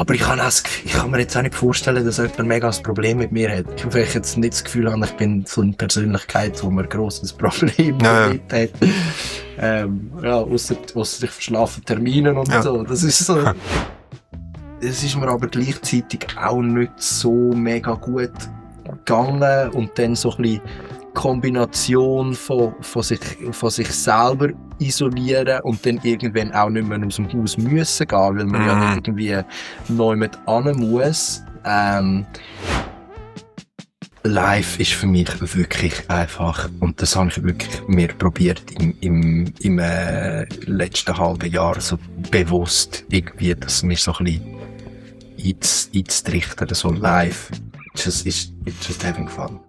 Aber ich kann mir jetzt auch nicht vorstellen, dass jemand mega ein Problem mit mir hat. Ich habe jetzt nicht das Gefühl, ich bin so eine Persönlichkeit, wo man ein grosses Problem damit hat. Ausser ich verschlafe Termine und so. Das ist so. Es ist mir aber gleichzeitig auch nicht so mega gut gegangen und dann so ein bisschen Kombination von sich selber isolieren und dann irgendwann auch nicht mehr aus dem Haus müssen gehen, weil man ja nicht irgendwie neu mit an muss. Live ist für mich wirklich einfach, und das habe ich wirklich mir probiert im letzten halben Jahr so bewusst irgendwie, dass mir so ein bisschen einzurichten, so live. It's just having fun.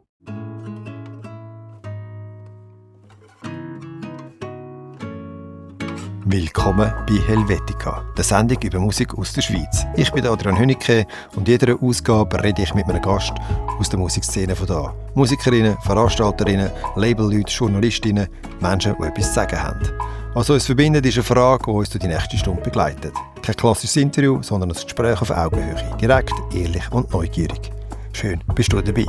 Willkommen bei Helvetica, der Sendung über Musik aus der Schweiz. Ich bin Adrian Hünnike und in jeder Ausgabe rede ich mit einem Gast aus der Musikszene von da. Musikerinnen, Veranstalterinnen, Labelleute, Journalistinnen, Menschen, die etwas zu sagen haben. Was uns verbindet, ist eine Frage, die uns durch die nächste Stunde begleitet. Kein klassisches Interview, sondern ein Gespräch auf Augenhöhe. Direkt, ehrlich und neugierig. Schön, bist du dabei.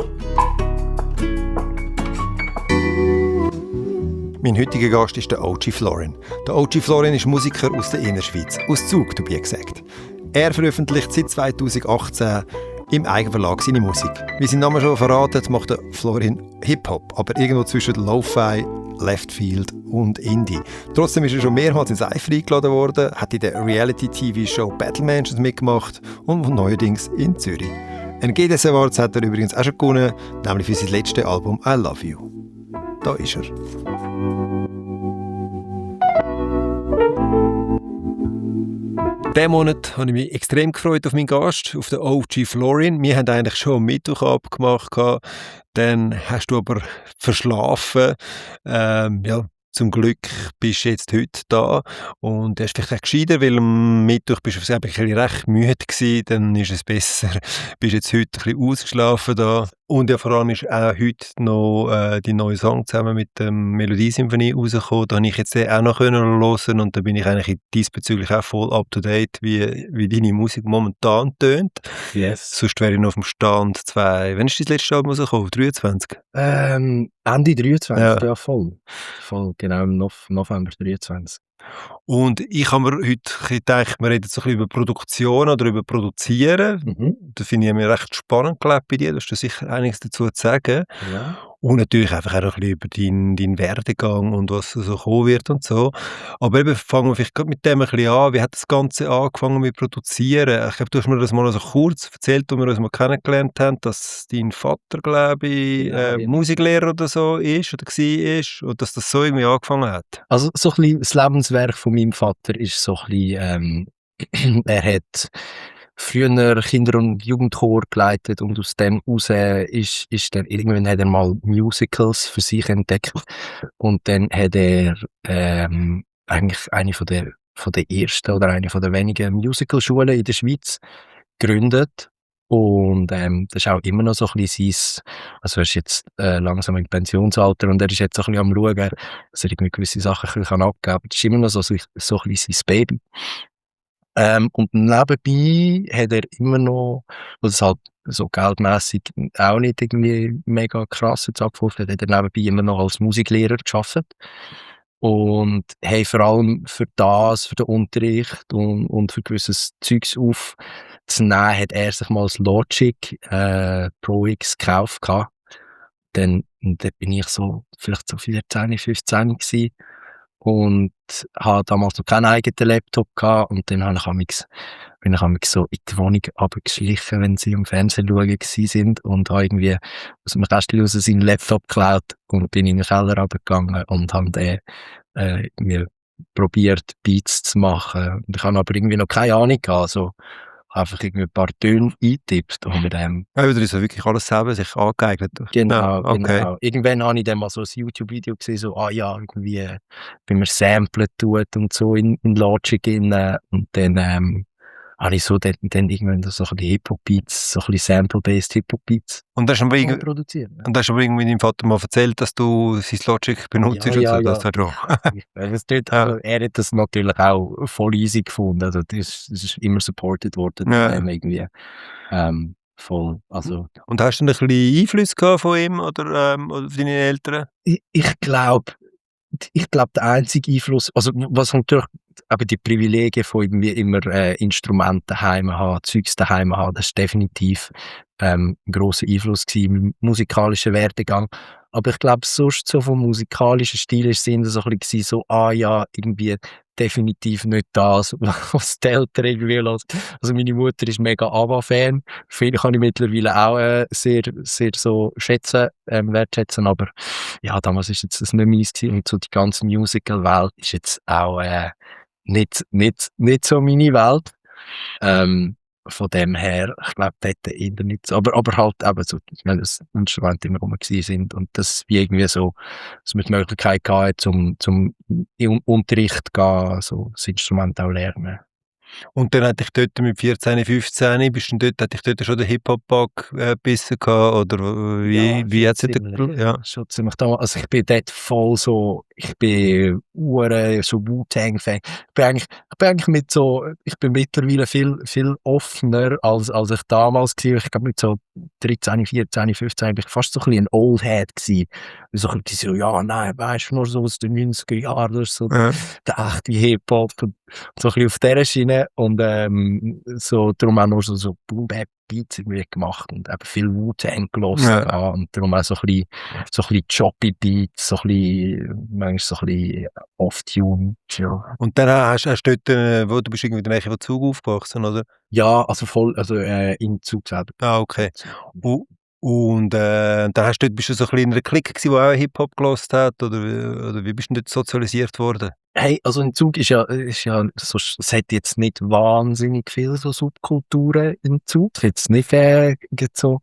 Mein heutiger Gast ist der OG Florin. Der OG Florin ist Musiker aus der Innerschweiz, aus Zug, dabei gesagt. Er veröffentlicht seit 2018 im Eigenverlag seine Musik. Wie sein Name schon verratet, macht der Florin Hip-Hop, aber irgendwo zwischen Lo-Fi, Leftfield und Indie. Trotzdem ist er schon mehrmals ins Eifel eingeladen worden, hat in der Reality-TV-Show Battle Mansions mitgemacht und neuerdings in Zürich. Einen GDS Awards hat er übrigens auch schon gewonnen, nämlich für sein letztes Album I Love You. Da ist er. Diesen Monat habe ich mich extrem gefreut auf meinen Gast, auf den OG Florin. Wir haben eigentlich schon am Mittwoch abgemacht. Dann hast du aber verschlafen. Zum Glück bist du jetzt heute da. Und das ist vielleicht auch gescheiter, weil am Mittwoch bist du ein bisschen recht müde gewesen. Dann ist es besser, bist jetzt heute ein bisschen ausgeschlafen da. Und ja, vor allem ist auch heute noch die neue Song zusammen mit der Melodiesymphonie rausgekommen. Da konnte ich jetzt auch noch hören und da bin ich eigentlich diesbezüglich auch voll up to date, wie deine Musik momentan tönt. Yes. Sonst wäre ich noch auf dem Stand 2. Wann ist dein letztes Album rausgekommen? 23? Ende 23, ja voll. Voll, genau im November 23. Und ich habe mir heute gedacht, wir reden so ein bisschen über Produktion oder über Produzieren. Das finde ich mir recht spannend bei dir. Du hast sicher einiges dazu zu sagen. Ja. Und natürlich einfach auch ein bisschen über deinen Werdegang und was so kommen wird und so. Aber eben fangen wir vielleicht mit dem ein bisschen an. Wie hat das Ganze angefangen mit Produzieren? Ich glaube, du hast mir das mal so kurz erzählt, als wir uns mal kennengelernt haben, dass dein Vater, glaube ich, Musiklehrer oder so ist oder war und dass das so irgendwie angefangen hat. Also so ein bisschen das Lebenswerk von meinem Vater ist so ein bisschen, er hat früher Kinder- und Jugendchor geleitet und aus dem heraus ist dann irgendwann hat er mal Musicals für sich entdeckt und dann hat er eigentlich eine von der ersten oder eine von der wenigen Musicalschulen in der Schweiz gegründet. Und das ist auch immer noch so ein bisschen also er ist jetzt langsam im Pensionsalter und er ist jetzt so ein bisschen am schauen, dass er irgendwie gewisse Sachen ein bisschen abgeben kann. Das ist immer noch so ein bisschen sein Baby. Und nebenbei hat er immer noch, was es halt so geldmässig auch nicht irgendwie mega krass jetzt abgeholfen hat, hat er nebenbei immer noch als Musiklehrer gearbeitet. Und hey, vor allem für den Unterricht und für gewisses Zeugs aufzunehmen, hat er sich mal das Logic Pro X gekauft. Dann bin ich vielleicht so 14, 15 gewesen. Und hatte damals noch keinen eigenen Laptop gehabt. Und dann bin ich amigs so in die Wohnung runtergeschlichen, wenn sie im Fernsehen schauen sind und habe irgendwie aus dem Kästchen raus seinen Laptop geklaut und bin in den Keller runtergegangen und habe dann mir probiert, Beats zu machen. Und ich habe aber irgendwie noch keine Ahnung gehabt, also einfach irgendwie ein paar Töne eingetippt. Und du hast so wirklich alles selber sich angeeignet? Genau, okay. Genau. Irgendwann habe ich dann mal so ein YouTube-Video gesehen, so, irgendwie, wie man samplen tut und so in Logic rein. Und dann habe ich so dann irgendwann so ein bisschen Hip-Hop-Beats, so ein bisschen Sample-based Hip-Hop-Beats Und hast du aber produziert. Ja. und hast aber irgendwie deinem Vater mal erzählt, dass du sein Logic benutzt und so, das hat er Das dort, Ja. also er hat das natürlich auch voll easy gefunden. Also das ist immer supported worden, Ja. irgendwie. Voll. Also Und hast du ein bisschen Einfluss gehabt von ihm oder von deinen Eltern? ich glaube, der einzige Einfluss, also was natürlich aber die Privilegien von irgendwie immer Instrumente daheim haben, Zeugs daheim haben, das ist definitiv ein grosser Einfluss gewesen im musikalischen Werdegang. Aber ich glaube, sonst so vom musikalischen Stil ist es so ein bisschen so, ja, irgendwie definitiv nicht das, was die Eltern irgendwie hören. Also meine Mutter ist mega ABBA-Fan. Viele kann ich mittlerweile auch sehr, sehr so schätzen, wertschätzen, aber ja, damals ist jetzt das nicht meins gewesen und so die ganze Musical-Welt ist jetzt auch nicht so meine Welt. Von dem her, ich glaube, dort eher nicht so. Aber halt eben so, wenn das Instrumente immer rum sind und das wie irgendwie so, dass man die Möglichkeit hatte, zum Unterricht zu gehen, so das Instrument auch lernen. Und dann hatte ich dort mit 14, 15, hat dich dort schon der Hip-Hop-Bug gebissen gehabt, oder wie hat sich ja. Schon ziemlich damals. Also ich bin dort voll so, ich bin so Wu-Tang-Fan. Ich bin mittlerweile viel offener, als ich damals war. Ich glaube mit so 13, 14, 15 bin ich fast so ein bisschen ein Oldhead gewesen. So ein bisschen so, ja, nein, weisst du, nur so aus den 90er Jahren, das ist so der echte Hip-Hop und so ein bisschen auf dieser Schiene und so darum auch nur so Boom-Bap-Beats irgendwie gemacht und eben viel Wu-Tang gehört und darum auch so ein bisschen Choppy-Beats, so ein bisschen, manchmal so ein bisschen Off-Tune. Ja. Und dann hast du dort, du bist irgendwie in der Nähe von Zug aufgewachsen, oder? Ja, also voll, also in Zug selber. Okay. Und dann bist du so ein bisschen in einer Clique gewesen, die auch Hip-Hop gehört hat, oder wie bist du dort sozialisiert worden? Hey, also in Zug ist ja so, es hat jetzt nicht wahnsinnig viele so Subkulturen im Zug. Jetzt nicht so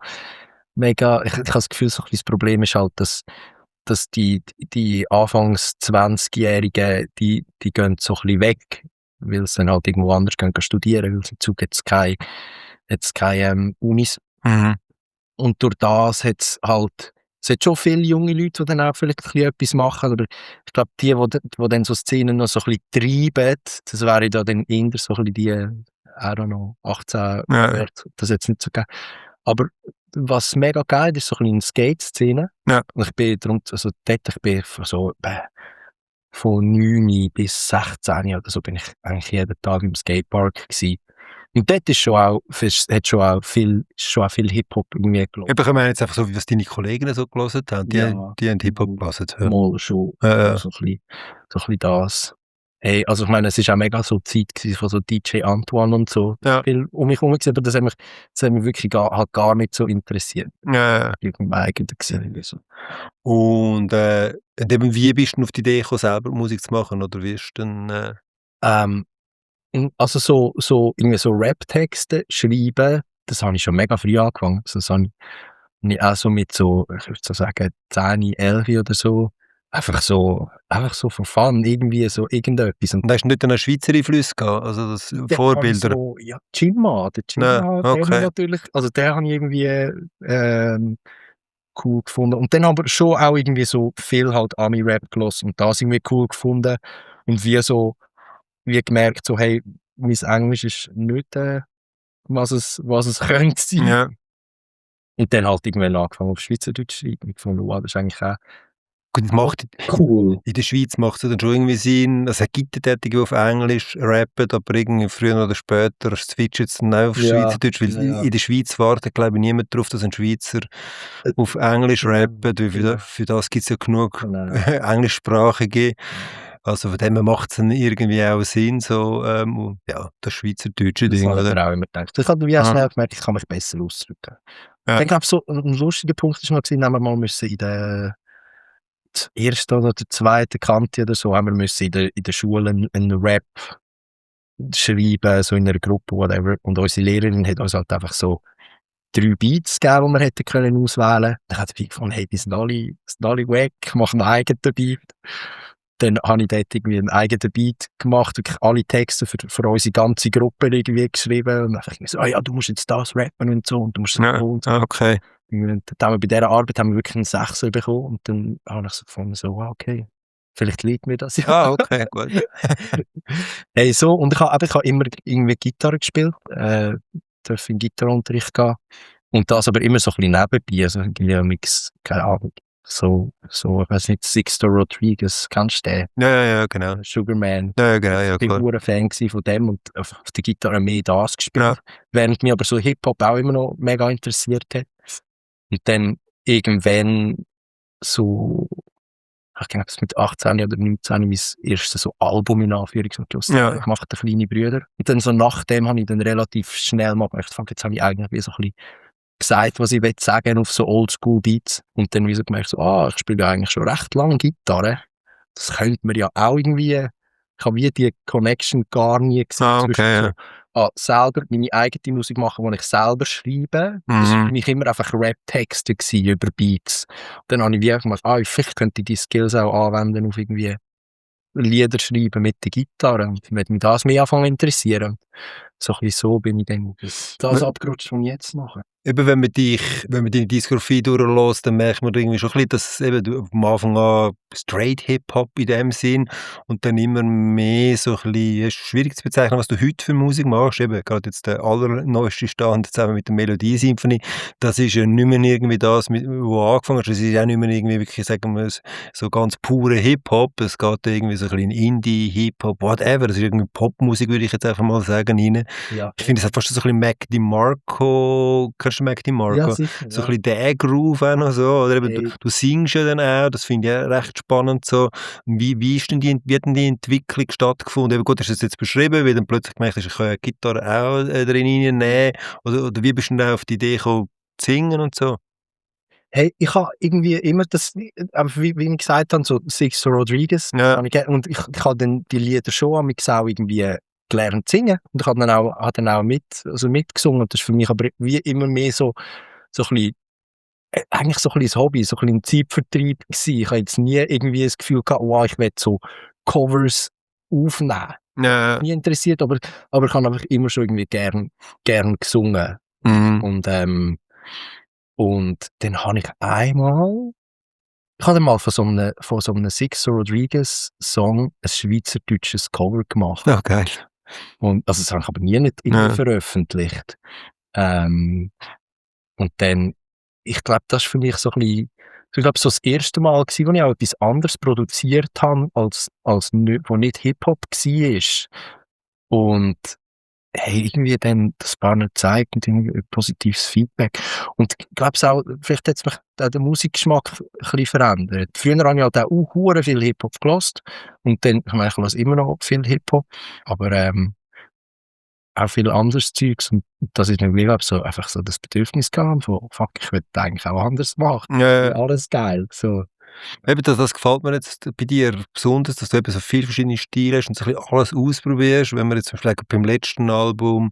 mega, ich habe das Gefühl, so ein bisschen das Problem ist halt, dass die Anfangs 20-Jährigen, die gehen so ein bisschen weg, weil sie dann halt irgendwo anders gehen studieren, weil im Zug jetzt keine Unis. Mhm. Und durch das es hat schon viele junge Leute, die dann auch vielleicht ein bisschen etwas machen, aber ich glaube, die dann so Szenen noch so ein bisschen treiben, das wäre dann eher so ein bisschen die, I don't know, 18 wert, das jetzt nicht so geil. Aber was mega geil ist, so ein bisschen eine Skate-Szene. Ja. Und ich bin so von 9 bis 16 oder so bin ich eigentlich jeden Tag im Skatepark gewesen. Und dort ist hat schon auch viel Hip-Hop irgendwie gelaufen. Ich meine jetzt einfach so, wie was deine Kollegen so gelesen haben. Die haben Hip-Hop gelesen. Ja. Mal schon. So ein bisschen das. Hey, also ich meine, es war auch mega so die Zeit von so DJ Antoine und so. Ja. Viel um mich herum gesehen, aber das hat mich wirklich gar nicht so interessiert. Ja. Eigentlich gesehen. So. Und eben, wie bist du auf die Idee gekommen, selber Musik zu machen? Oder wie ist dann... Also so irgendwie so Rap-Texte schreiben, das habe ich schon mega früh angefangen. Also das habe ich auch so mit so, ich würde so sagen, 10, 11 oder so. Einfach so for fun, irgendwie so irgendetwas. Und hast du nicht einen Schweizer Einfluss gehabt? Also das Vorbilder? So, ja, Jimma, der Jimma, okay. Den natürlich, also den habe ich irgendwie cool gefunden. Und dann aber schon auch irgendwie so viel halt Ami-Rap gelassen und das irgendwie cool gefunden. Und wie gemerkt, so, hey, mein Englisch ist nicht, was es könnte sein. Ja. Und dann halt irgendwann angefangen auf Schweizerdeutsch zu schreiben. Ich gefunden, wow, das ist eigentlich auch Gut, das macht cool. In der Schweiz macht es dann schon irgendwie Sinn, also es gibt Tätige, die auf Englisch rappen, aber irgendwie früher oder später switchen sie dann auch auf Schweizerdeutsch, weil in der Schweiz wartet, glaube ich, niemand darauf, dass ein Schweizer auf Englisch rappt, weil für das gibt es ja genug Englischsprachige. Also von dem her macht es dann irgendwie auch Sinn, so, das schweizerdeutsche Ding, oder? Das habe ich auch immer gedacht. Ich habe wie auch schnell gemerkt, ich kann mich besser ausdrücken. Ja. Ich glaube, so ein lustiger Punkt ist noch gewesen, haben wir mal müssen in der ersten oder der zweiten Kante oder so, haben wir müssen in der Schule einen Rap schreiben, so in einer Gruppe, whatever. Und unsere Lehrerin hat uns halt einfach so 3 Beats gegeben, die wir hätten können auswählen. Dann hat sie gefunden, hey, die sind alle wack, machen einen eigenen Beat. dann habe ich dort irgendwie einen eigenen Beat gemacht, wirklich alle Texte für unsere ganze Gruppe irgendwie geschrieben und einfach so, ja, du musst jetzt das rappen und so und du musst das so und so. Okay. Und dann haben wir bei dieser Arbeit haben wir wirklich einen Sechser bekommen und dann habe ich so gefunden, so, okay, vielleicht liegt mir das ja. Okay, gut. Hey, so, und ich habe immer irgendwie Gitarre gespielt, durfte in Gitarrenunterricht gehen und das aber immer so ein bisschen nebenbei, also irgendwie ein Mix, keine Ahnung, so, ich weiß nicht, Sixto Rodriguez, kennst du den? Ja, genau. Sugarman. Ja, genau, ja, Ich bin klar. ein Fan von dem und auf der Gitarre mehr das gespielt, Ja. während mich aber so Hip-Hop auch immer noch mega interessiert hat. Und dann irgendwann so, ich glaube, es mit 18 oder 19 mein erstes so Album in Anführungs- und Schluss. Ja. Ich mache den kleinen Brüder. Und dann so nach dem habe ich dann relativ schnell mal gedacht, fuck, jetzt habe ich eigentlich wie so ein bisschen gesagt, was ich will sagen auf so Oldschool-Beats. Und dann wie so gemerkt, so, ich spiele ja eigentlich schon recht lange Gitarre. Das könnte man ja auch irgendwie, ich habe wie die Connection gar nie gesehen zwischen Okay, so, selber meine eigene Musik machen, die ich selber schreibe. Das war für mich immer einfach Rap-Texte über Beats. Und dann habe ich wie gemacht, vielleicht könnte ich die Skills auch anwenden auf irgendwie Lieder schreiben mit der Gitarre. Und dann würde mich das mehr anfangen interessieren. So ein bisschen so bin ich dann das abgerutscht, was ich jetzt mache. Eben, wenn man deine Diskografie durchlässt, dann merkt man irgendwie schon ein bisschen, dass eben du am Anfang an straight Hip-Hop in dem Sinn und dann immer mehr so ein bisschen, es ist schwierig zu bezeichnen, was du heute für Musik machst, eben gerade jetzt der allerneueste Stand zusammen mit der Melodie-Symphonie, das ist ja nicht mehr irgendwie das, wo angefangen hast, es ist auch nicht mehr irgendwie wirklich, sagen wir es, so ganz pure Hip-Hop, es geht irgendwie so ein bisschen Indie, Hip-Hop, whatever, das ist irgendwie Popmusik, würde ich jetzt einfach mal sagen, rein. Ja, Ich finde, es hat fast so ein bisschen Mac DiMarco, kennst du Mac DiMarco? ja, sicher. So Ja. ein bisschen der Groove auch noch so, oder eben, Hey. du singst ja dann auch, das finde ich auch recht spannend so. Wie hat denn die Entwicklung stattgefunden? Eben gut, hast du es jetzt beschrieben, wie dann plötzlich gemerkt hast, ich kann ja die Gitarre auch drin reinnehmen, oder wie bist du denn auf die Idee gekommen, zu singen und so? Hey, ich habe irgendwie immer das, aber wie ich gesagt habe, so Sixto Rodriguez, Ja. habe ich und ich habe dann die Lieder schon auch irgendwie gelernt zu singen und ich habe dann auch mitgesungen und das ist für mich aber wie immer mehr so ein bisschen, eigentlich so ein bisschen ein Hobby, so ein bisschen ein Zeitvertreib gewesen. Ich habe jetzt nie irgendwie das Gefühl gehabt, wow, ich will so Covers aufnehmen. Ja. Nie interessiert, aber ich habe einfach immer schon irgendwie gern gesungen und dann habe ich habe mal von so einem Sixto Rodriguez Song ein schweizerdeutsches Cover gemacht. Ja, geil. Und, also das habe ich aber nie nicht irgendwie veröffentlicht. Und dann, ich glaube, das ist für mich so ein bisschen, ich glaube, so das erste Mal gewesen, wo ich auch etwas anderes produziert habe, wo nicht Hip-Hop war. Und hey, irgendwie dann das Partner zeigt und irgendwie positives Feedback. Und ich glaube auch, vielleicht hat es mich auch der Musikgeschmack ein bisschen verändert. Früher habe ich halt auch hure viel Hip-Hop gehört und dann, ich meine, ich höre immer noch viel Hip-Hop, aber auch viel anderes Zeugs und das ist mir glaube so einfach so das Bedürfnis gehabt von fuck, ich würde eigentlich auch anders machen. Ja. Alles geil. So. Eben, das gefällt mir jetzt bei dir besonders, dass du eben so viele verschiedene Stile hast und so ein bisschen alles ausprobierst. Wenn man jetzt zum Beispiel beim letzten Album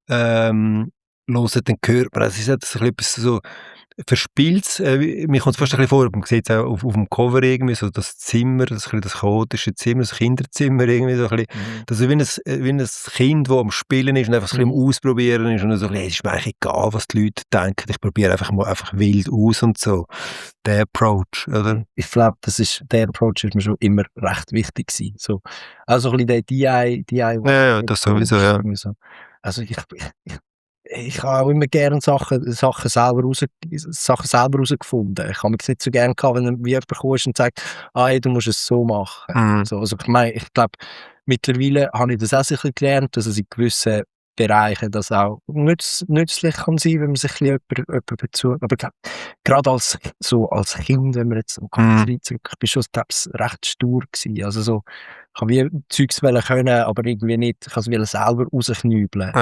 hört, dann hört man, es ist jetzt so ein bisschen etwas so Verspieltes. Mir kommt es fast ein bisschen vor, man sieht es auch auf dem Cover irgendwie, so das Zimmer, das chaotische Zimmer, das Kinderzimmer irgendwie, so ein bisschen, das ist wie ein Kind, das am Spielen ist und einfach so ein bisschen am Ausprobieren ist und so ein bisschen, es ist mir eigentlich egal, was die Leute denken, ich probiere einfach mal einfach wild aus und so. Der Approach, oder? Ich glaube, der Approach ist mir schon immer recht wichtig gewesen. So. Also ein bisschen der DIY. Ja, das sowieso, ja. So. Also ich habe auch immer gerne Sachen selber rausgefunden. Ich habe mich nicht so gerne gehabt, wenn wie jemand kommst und sagt, hey, du musst es so machen. So, also ich glaube, mittlerweile habe ich das auch sicher gelernt, dass es in gewissen Bereichen das auch nützlich kann sein, wenn man sich ein bisschen jemand bezug. Aber gerade als Kind, wenn man jetzt so ganz weit zurück, ich bin schon, glaube ich, recht stur gewesen. Also so, ich habe wie Zeugs können, aber irgendwie nicht, ich wollte es selber rausknübeln.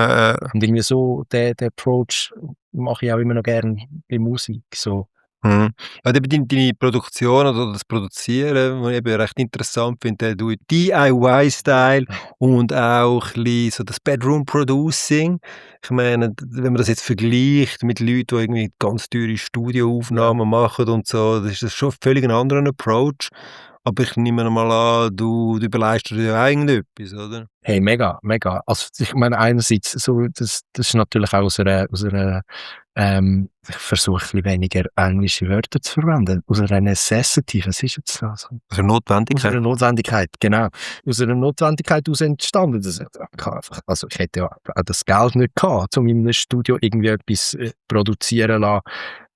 Und irgendwie so, den Approach mache ich auch immer noch gerne bei Musik, so. Ja, eben deine Produktion oder das Produzieren, was ich eben recht interessant finde, der DIY-Style und auch ein bisschen so das Bedroom-Producing. Ich meine, wenn man das jetzt vergleicht mit Leuten, die irgendwie ganz teure Studioaufnahmen machen und so, das ist das schon völlig ein anderer Approach. Aber ich nehme mal an, du überlegst dir ja irgendetwas, oder? Hey, mega, mega. Also, ich meine, einerseits so, das ist natürlich auch ich versuche ein bisschen weniger englische Wörter zu verwenden. Aus einer Necessity, was ist jetzt das? Also Aus Notwendigkeit. einer Notwendigkeit, genau. Aus einer Notwendigkeit aus entstanden. Das, also ich hätte ja auch das Geld nicht gehabt, um in einem Studio irgendwie etwas produzieren zu lassen.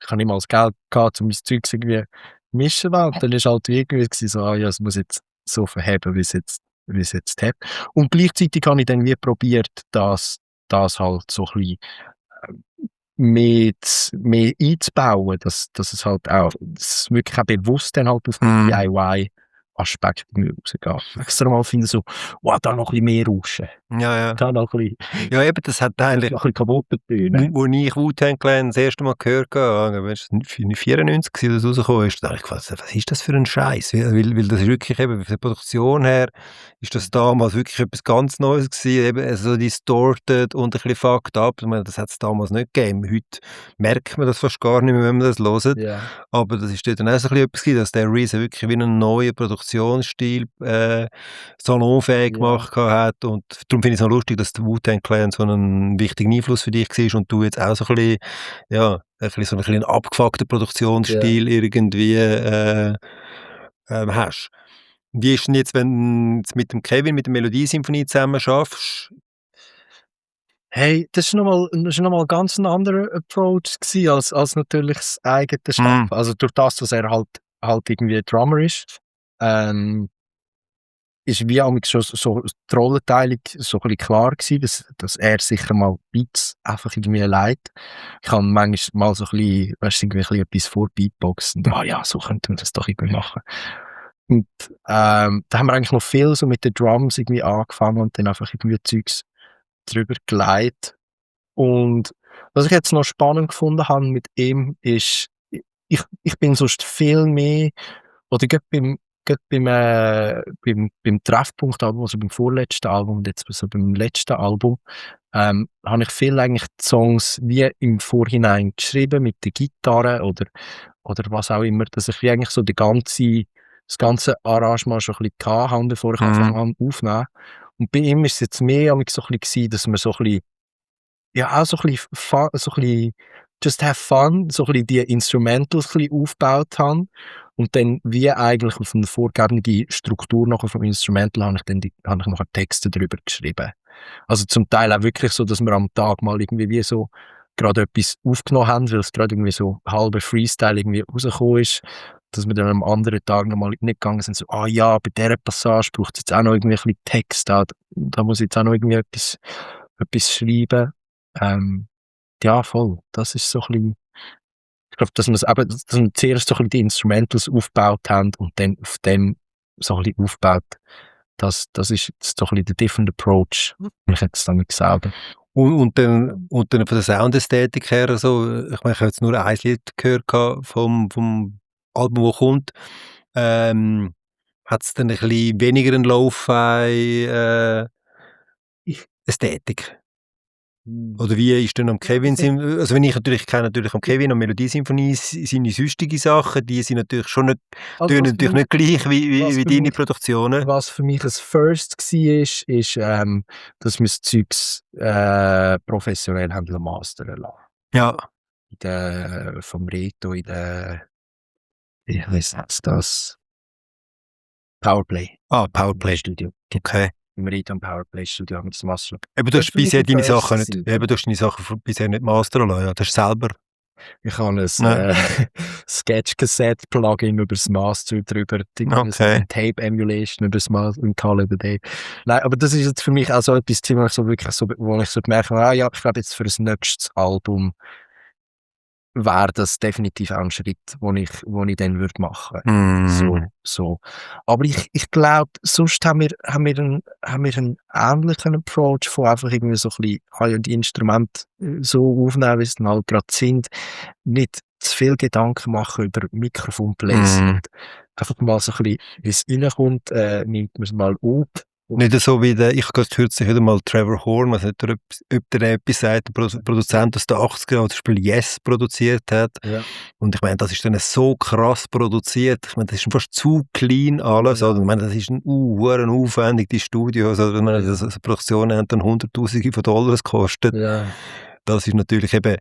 Ich habe nicht mal das Geld gehabt, um mein Zeug irgendwie mischen lassen. Und dann ist halt irgendwie so, ja, es muss jetzt so verheben, wie es jetzt hat. Und gleichzeitig habe ich dann wie probiert, das halt so ein bisschen mehr einzubauen, dass es halt auch, dass es wirklich auch bewusst dann halt auf den DIY-Aspekt rausgeht. Extra mal finde so, wow, da noch ein bisschen mehr rauschen. Ja, ja. Da noch ein Ja, eben, das hat eigentlich, bisschen kaputter tönen. wo ich Wu-Tang Clan das erste Mal gehört habe, weißt du, 94 gewesen, dass es rausgekommen ist, da habe ich gefragt, was ist das für ein Scheiß? Weil das ist wirklich eben, von der Produktion her, ist das damals wirklich etwas ganz Neues gewesen, eben so distorted und ein bisschen fucked up. Ich meine, das hat es damals nicht gegeben. Heute merkt man das fast gar nicht mehr, wenn man das hört. Ja. Aber das ist dort dann auch so ein bisschen etwas gewesen, dass der Reese wirklich wie einen neuen Produktionsstil salonfähig gemacht hat. Und darum finde ich es auch lustig, dass der Wu-Tang Clan so einen wichtigen Einfluss für dich war und du jetzt auch so ein bisschen, ja, ein bisschen so einen kleinen abgefuckten Produktionsstil irgendwie hast. Wie ist denn jetzt, wenn du jetzt mit dem Kevin, mit der Melodiesinfonie zusammen schaffst? Hey, das ist noch mal ganz ein anderer Approach gewesen, als natürlich das eigene Schaffen. Also durch das, dass er halt irgendwie Drummer ist, ist wie amigs schon so die Rollenteilung so ein bisschen klar gewesen, dass er sicher mal Beats einfach irgendwie leitet. Ich habe manchmal mal so ein bisschen, weißt du, irgendwie ein bisschen etwas vor Beatboxen. Ja, so könnte man das doch irgendwie machen. Und da haben wir eigentlich noch viel so mit den Drums irgendwie angefangen und dann einfach irgendwie Zeugs drüber gelegt. Und was ich jetzt noch spannend gefunden habe mit ihm ist, ich bin sonst viel mehr, oder beim Treffpunkt-Album, also beim vorletzten Album und jetzt so beim letzten Album, habe ich viel eigentlich die Songs wie im Vorhinein geschrieben mit der Gitarre oder was auch immer, dass ich wie eigentlich so das ganze Arrangement schon ein bisschen gehabt habe, bevor ich angefangen habe aufzunehmen. Und bei ihm ist es jetzt mehr so ein bisschen gewesen, dass wir so ein bisschen, ja, auch so ein bisschen so ein bisschen just have fun, so ein bisschen die Instrumentals ein bisschen aufgebaut haben und dann wie eigentlich auf eine vorgegebene Struktur nachher vom Instrumental habe ich nachher Texte drüber geschrieben. Also zum Teil auch wirklich so, dass wir am Tag mal irgendwie wie so gerade etwas aufgenommen haben, weil es gerade irgendwie so halber Freestyle irgendwie rausgekommen ist, dass wir dann am anderen Tag nochmal nicht gegangen sind, so, ja, bei dieser Passage braucht es jetzt auch noch irgendwie ein bisschen Text, da muss ich jetzt auch noch irgendwie etwas schreiben. Ja, voll. Das ist so ein bisschen, ich glaube, dass wir zuerst so ein bisschen die Instrumentals aufgebaut haben und dann auf dem so ein bisschen aufgebaut. Das ist jetzt so ein bisschen der different approach, wenn ich jetzt damit selber. Und dann von der Soundästhetik her, also, ich meine, ich habe jetzt nur ein Lied gehört vom Album, das kommt. Hat es dann ein bisschen weniger eine Lo-Fi Ästhetik? Oder wie ist denn am Kevin also wenn ich kenne natürlich am Kevin und Melodiesinfonie seine sonstige Sachen, die sind natürlich schon nicht, Also tönen natürlich nicht gleich wie deine Produktionen. Was für mich ein First war, ist, dass wir das Zeugs professionell haben mastern lassen. Ja. Vom Reto wie heisst das? Powerplay. Powerplay. Studio. Okay. Im Reto am Powerplay Studio haben wir das mastern. Aber du hast bisher deine Sachen nicht, eben, du hast deine Sachen bisher nicht mastern lassen, ja, das hast du selber. Ich habe ein Sketch-Cassette-Plugin über das Master drüber, Okay. Tape-Emulation über das Master und Call it a day. Nein, aber das ist jetzt für mich auch so etwas, wo ich so wirklich so, wo ich so merke, ja, ich glaube jetzt für das nächste Album wäre das definitiv auch ein Schritt, den ich dann würde machen. So. Aber ich glaube, sonst haben wir einen ähnlichen Approach von einfach irgendwie so ein bisschen, die Instrumente so aufnehmen, wie sie dann halt gerade sind. Nicht zu viel Gedanken machen über Mikrofonplacement. Einfach mal so ein bisschen, wie es reinkommt, nimmt man es mal auf Nicht so wie ich habe kürzlich wieder mal Trevor Horn, was nicht, ob der etwas sagt, der Produzent aus den 80er Jahren, zum Beispiel Yes produziert hat. Ja. Und ich meine, das ist dann so krass produziert. Ich meine, das ist schon fast zu clean alles. Ja. Oder? Ich meine, das ist ein aufwendig, die Studios. Oder? Ich meine, Ja. so Produktionen haben dann Hunderttausende von Dollars gekostet. Ja. Das ist natürlich eben,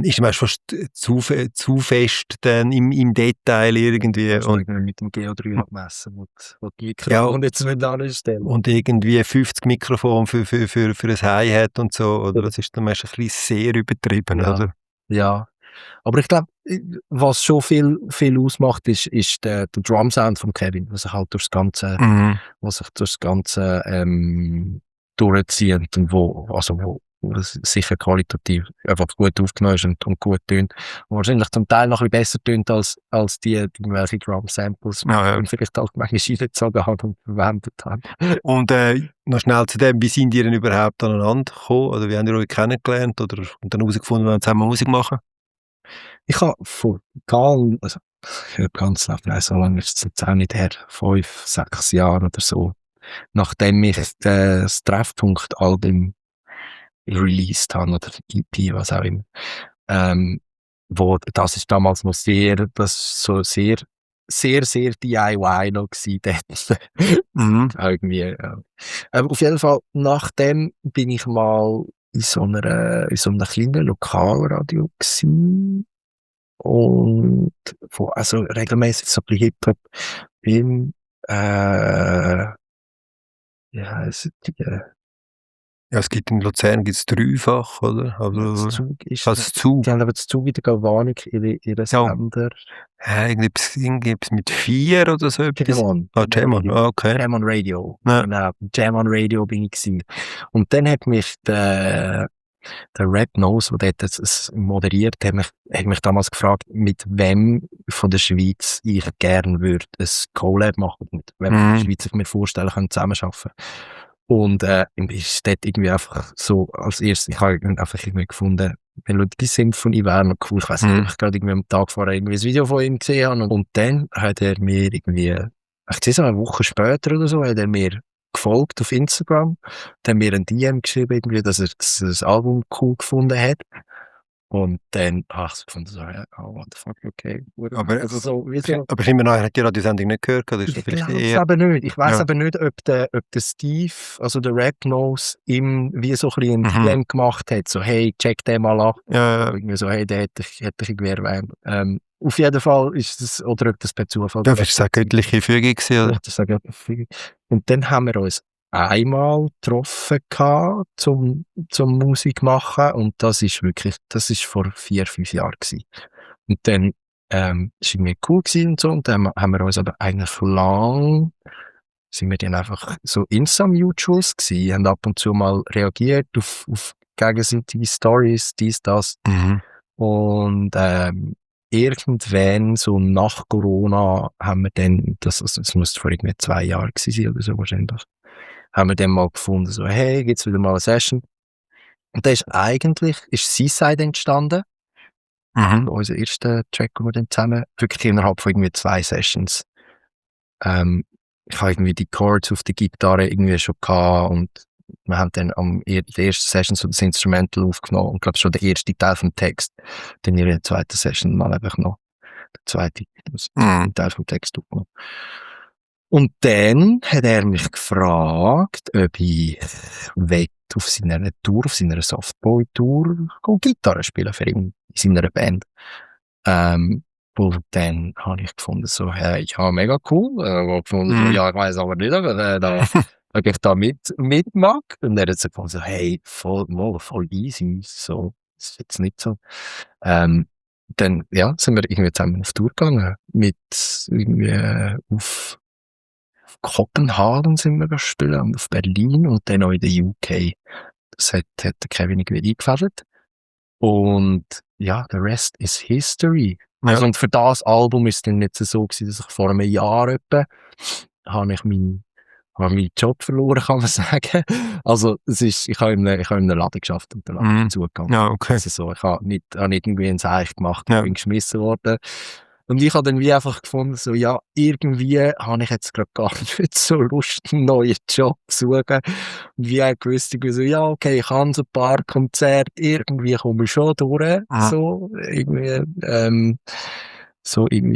ist mir fast zu fest dann im Detail irgendwie. Und mit dem GO3 abmessen, wo die Ja. Mikrofone jetzt nicht anstellen. Und irgendwie 50 Mikrofone für ein Hi-Hat und so, oder? Das ist dann meistens ein bisschen sehr übertrieben, Ja. oder? Ja. Aber ich glaube, was schon viel ausmacht, ist der Drum-Sound von Kevin, was sich halt durchs Ganze, durchzieht und wo sicher qualitativ einfach gut aufgenommen ist und gut tönt. Und wahrscheinlich zum Teil noch ein bisschen besser tönt als die irgendwelche Drum-Samples, Ja. die vielleicht halt manchmal reingezogen haben und verwendet haben. Und noch schnell zu dem, wie sind ihr denn überhaupt aneinander gekommen? Oder wie habt ihr euch kennengelernt? Oder und dann herausgefunden, wir wollen zusammen Musik machen? Ich habe ganz so lange ist es jetzt auch nicht her, 5, 6 Jahre oder so, nachdem ich das Treffpunkt-Album released habe, oder EP, was auch immer, das ist damals noch sehr DIY noch gewesen, dort. Irgendwie, ja. Auf jeden Fall, nachdem bin ich mal in so einem kleinen Lokalradio gewesen. Und also regelmäßig so ein bisschen Hip-Hop im, wie heissen die? Ja, es gibt in Luzern gibt's dreifach, oder? Aber Das Zug ist, das Zug. die haben aber das Zug in der Galvanik, ihre Sender. Irgendetwas mit 4 oder so etwas? Jam-On. Jam-On, okay. Jam-On Radio. Ja. Genau, Jam-On Radio bin ich gewesen. Und dann hat mich der Rap Nose, der dort das moderiert, hat mich damals gefragt, mit wem von der Schweiz ich gerne würde ein Collab machen, mit wem von der Schweiz ich mir vorstellen kann, zusammenarbeiten. Und ist dort irgendwie einfach so als erstes, ich habe einfach irgendwie gefunden, Melodie Symphonie wäre noch cool. Ich weiss nicht, ob ich gerade irgendwie am Tag vorher irgendwie ein Video von ihm gesehen habe. Und dann hat er mir irgendwie, ich sehe so eine Woche später oder so, hat er mir gefolgt auf Instagram, dann mir ein DM geschrieben, irgendwie, dass er das Album cool gefunden hat. Und dann habe ich so gefunden, so, ja, oh, what the fuck, okay. Aber, Also so, wie so. aber immer noch, hat die Radiosendung nicht gehört? Oder ist das Ich vielleicht glaube es eher... eben nicht. Ich weiss Ja. eben nicht, ob der Steve, also der Rap Nose, ihm wie so ein bisschen ein DM gemacht hat. So, hey, check den mal ab. Ja. Irgendwie so, hey, der hätte ich irgendwie erwähnt. Auf jeden Fall ist das, oder ob das per Zufall. Ja, ist das eine göttliche Fügung gewesen, oder? Das sage ich. Und dann haben wir uns einmal getroffen gehabt, zum Musik machen. Und das ist vor 4, 5 Jahren gewesen. Und dann, ist irgendwie cool gewesen und so. Und dann haben wir uns aber eigentlich sind wir dann einfach so Insta-Mutuals gewesen, haben ab und zu mal reagiert auf gegenseitige Stories, dies, das. Und, irgendwann, so nach Corona, haben wir dann, das müsste vor irgendwie 2 Jahren gewesen sein oder so wahrscheinlich, haben wir dann mal gefunden, so, hey, gibt's wieder mal eine Session? Und da ist Seaside entstanden. Unser erster Track, den wir dann zusammen, wirklich innerhalb von irgendwie 2 Sessions. Ich habe irgendwie die Chords auf der Gitarre irgendwie schon gehabt und wir haben dann in der ersten Session so das Instrumental aufgenommen und glaube schon der erste Teil vom Text. Dann in der zweiten Session mal einfach noch der zweite Teil vom Text aufgenommen. Und dann hat er mich gefragt, ob ich auf seiner Tour, auf seiner Softboy-Tour, Gitarre spielen für ihn in seiner Band. Und dann habe ich gefunden, so, hey, ja, mega cool. Gefunden, so, ja, ich weiss aber nicht, ob ich da mit mag. Und er hat so gefunden, so, hey, voll easy, so, das ist jetzt nicht so. Dann, ja, sind wir irgendwie zusammen auf Tour gegangen, mit irgendwie auf Kopenhagen sind wir gespielt und auf Berlin und dann auch in der UK. Das hat der Kevin irgendwie eingefädelt. Und ja, the rest is history. Ja. Also, und für das Album ist es dann nicht so gewesen, dass ich vor einem Jahr etwa habe ich meinen Job verloren, kann man sagen. Also, ich habe in einem Laden geschafft und der Laden ist zugegangen. Ja, okay. Also so, ich habe nicht irgendwie ins Eich gemacht, Ja. bin geschmissen worden. Und ich habe dann wie einfach gefunden, so, ja, irgendwie habe ich jetzt gerade gar nicht so Lust, einen neuen Job zu suchen. Und wie auch gewusst, ich so, ja, okay, ich habe so ein paar Konzerte, irgendwie komme ich schon durch, so irgendwie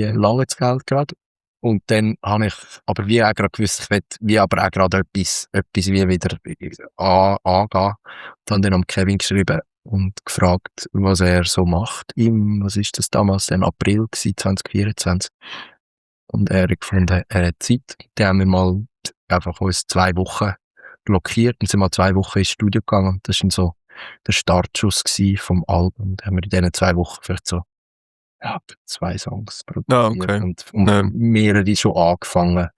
lange das Geld gerade. Und dann habe ich aber wie auch gerade gewusst, ich will wie aber auch gerade etwas wie wieder angehen. Und habe dann am Kevin geschrieben und gefragt, was er so macht. Was ist das damals? Im April gewesen, 2024. Und er hat gefunden, er hat Zeit. Dann haben wir mal einfach uns 2 Wochen blockiert und sind mal 2 Wochen ins Studio gegangen. Und das war so der Startschuss gewesen vom Album. Und haben wir in diesen 2 Wochen vielleicht so, ja, 2 Songs produziert okay. und Ja. mehrere schon angefangen.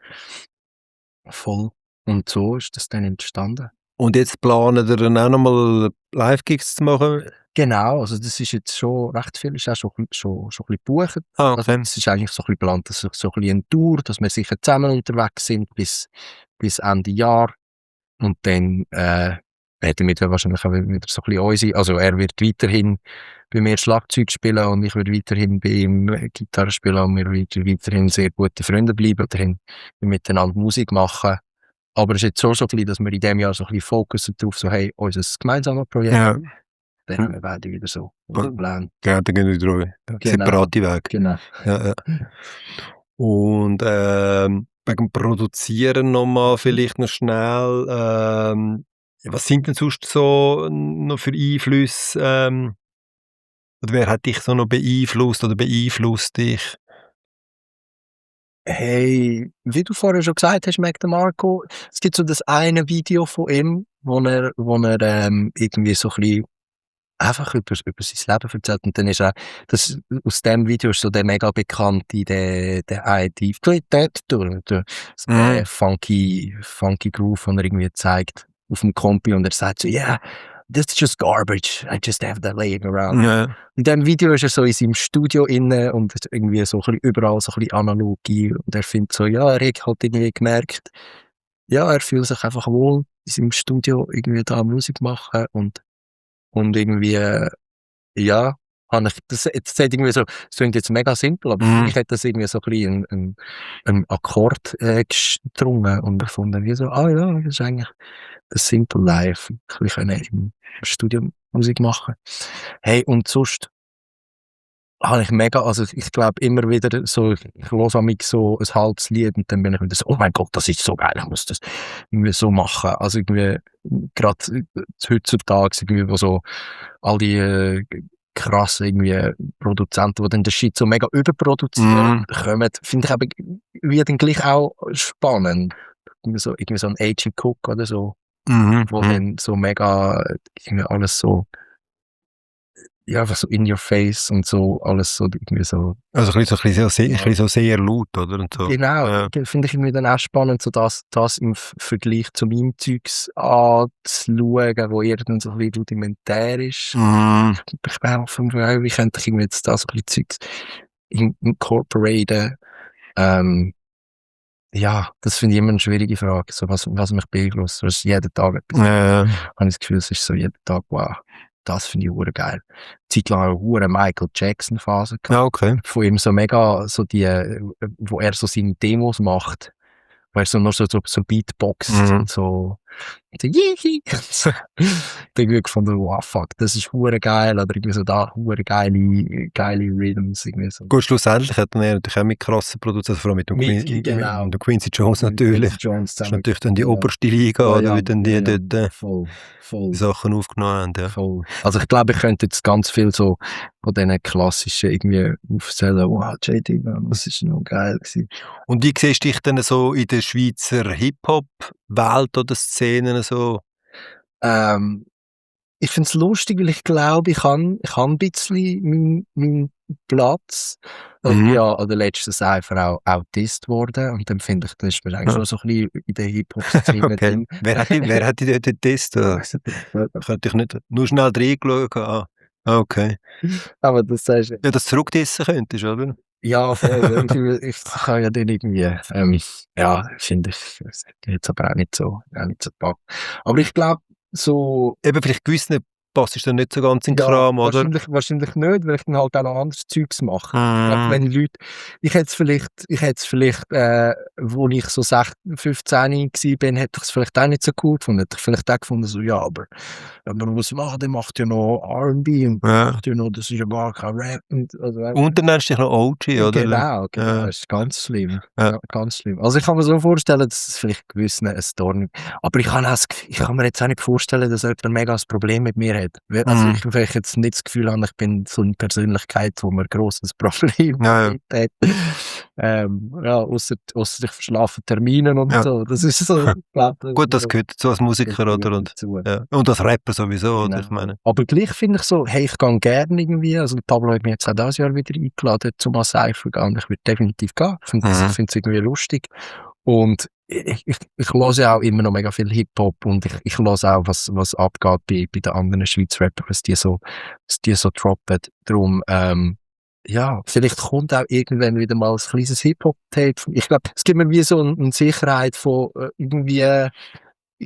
Voll. Und so ist das dann entstanden. Und jetzt planen ihr dann auch nochmal Live-Gigs zu machen? Genau, also das ist jetzt schon recht viel, ist auch schon ein bisschen gebucht. Ah, Also okay. es ist eigentlich so ein bisschen geplant, dass so ein bisschen eine Tour, dass wir sicher zusammen unterwegs sind bis Ende Jahr. Und dann werden wir dann wahrscheinlich auch wieder so ein bisschen unsere, also er wird weiterhin bei mir Schlagzeug spielen und ich werde weiterhin bei ihm Gitarre spielen und wir werden weiterhin sehr gute Freunde bleiben oder miteinander Musik machen. Aber es ist jetzt so ein bisschen, dass wir in diesem Jahr so ein bisschen fokussen darauf, so hey, unser gemeinsames Projekt, Ja, dann haben wir beide wieder so unseren Plan. ja, dann gehen wir drüber. Separate Wege. Genau. Ja, ja. Und wegen dem Produzieren nochmal vielleicht noch schnell. Was sind denn sonst so noch für Einflüsse? Oder wer hat dich so noch beeinflusst oder beeinflusst dich? Hey, wie du vorher schon gesagt hast, Mac Marco, es gibt so das eine Video von ihm, wo er irgendwie so ein bisschen einfach über sein Leben erzählt. Und dann ist auch, aus dem Video ist so der mega bekannte, der ID, der funky Groove, den er irgendwie zeigt auf dem Kompi und er sagt so, yeah, this is just garbage, I just have that laying around. Ja. In dem Video ist er so in seinem Studio inne und irgendwie so ein bisschen überall so ein bisschen Analogie und er findet so, ja, er hat halt irgendwie gemerkt, ja, er fühlt sich einfach wohl in seinem Studio irgendwie da Musik machen und irgendwie, ja, habe ich das jetzt irgendwie so, es klingt jetzt mega simpel, aber für mich hat das irgendwie so ein bisschen ein Akkord gedrungen und gefunden, wie so, ah ja, das ist eigentlich das Simple Life, ein bisschen im Studio Musik machen. Hey, und sonst habe ich mega, also ich glaube immer wieder so, ich höre amig so ein halbes Lied und dann bin ich wieder so, oh mein Gott, das ist so geil, ich muss das irgendwie so machen. Also irgendwie, gerade heutzutage irgendwie, wo so all die krassen irgendwie Produzenten, die dann den Shit so mega überproduzieren, kommen, finde ich aber wie dann gleich auch spannend. Irgendwie so ein A.G. Cook oder so, wo dann so mega irgendwie alles so, ja, einfach so in your face und so, alles so irgendwie so. Also ein bisschen so sehr laut, oder? Und so. Genau, Ja. finde ich irgendwie dann auch spannend, so das im Vergleich zu meinem Zeugs anzuschauen, wo eher dann so ein bisschen rudimentär ist. Ich bin einfach von wie könnte ich irgendwie jetzt das ein bisschen Zeugs incorporaten? Ja, das finde ich immer eine schwierige Frage, so was mich beeinflusst. Das ist jeden Tag etwas. Ja. Habe ich das Gefühl, es ist so jeden Tag, wow, das finde ich hure geil. Zeitlang eine hure Michael Jackson Phase gehabt. Ja, okay. Von ihm so mega, so die, wo er so seine Demos macht, wo er so nur so Beatbox und so Yihi! So, irgendwie gefunden, wow, fuck, das ist hure geil, oder irgendwie so da hure geile Rhythms, irgendwie so. Gut, schlussendlich hat er natürlich auch mit krassen Produzenten, vor allem mit dem Quincy Jones natürlich. Jones Das ist natürlich dann die oberste Liga, oder wie dann die dort voll. die Sachen aufgenommen haben. Ja. Voll. Also ich glaube, ich könnte jetzt ganz viel so von diesen klassischen irgendwie aufzählen, wow, JD, das ist noch geil gewesen. Und wie siehst du dich denn so in der Schweizer Hip-Hop-Welt oder Szene so? Ich finde es lustig, weil ich glaube, ich habe ein bisschen meinen Platz. Ich bin ja an der letzten Cypher auch Autist geworden und dann finde ich, das ist mir eigentlich schon so ein bisschen in der Hip-Hop-Szene Okay. drin. Wer hat dich dort getestet? Könnte ich nicht nur schnell reingeschaut haben. Okay. Aber das sagst du. Ja, dass du zurücktesten könntest, oder? Ja, voll. Ich kann ja dann irgendwie, ja, finde ich, jetzt aber auch nicht so gepackt. Aber ich glaube, so, Eben vielleicht gewissen passt dann nicht so ganz in den Ja, Kram, oder? wahrscheinlich nicht, weil ich dann halt auch noch anderes Zeugs mache. Ich glaube, Mhm. wenn Leute ich hätte es vielleicht, wo ich so 15 gsi bin, hätte ich's vielleicht auch nicht so cool gefunden. Hätte ich vielleicht auch gefunden, so: „Ja, aber wenn man muss machen, der macht ja noch R&B und Ja. macht ja noch das ist ja gar kein Rap“ und also, Und dann nennst du dich noch OG, oder? genau, Ja. ist ganz schlimm. Ja. Ja, ganz schlimm. Also, ich kann mir so vorstellen, dass es vielleicht gewissen ein Dorn aber ich kann mir jetzt auch nicht vorstellen, dass jemand mega ein Problem mit mir hat. Weil also, Mhm. ich jetzt nicht das Gefühl habe, ich bin so 'ne Persönlichkeit, wo man grosses Problem Ja, ja. damit hat. Ja, ausser ich verschlafe Termine und Ja. so. Das ist so, ich glaube, Gut, das gehört dazu als Musiker, das oder? gehört Und, dazu. ja. Und als Rapper sowieso, oder? Ich Genau. meine. Aber gleich finde ich so, hey, ich gehe gerne irgendwie, also der Pablo hat mich jetzt auch dieses Jahr wieder eingeladen, zum an Cypher gehen. Ich würde definitiv gehen. Ich finde Mhm. es irgendwie lustig. Und ich höre ja auch immer noch mega viel Hip-Hop und ich höre auch, was abgeht bei den anderen Schweizer Rappern, was die so droppen. Darum, ja, vielleicht kommt auch irgendwann wieder mal ein kleines Hip-Hop-Tape. Ich glaube, es gibt mir wie so eine Sicherheit von irgendwie,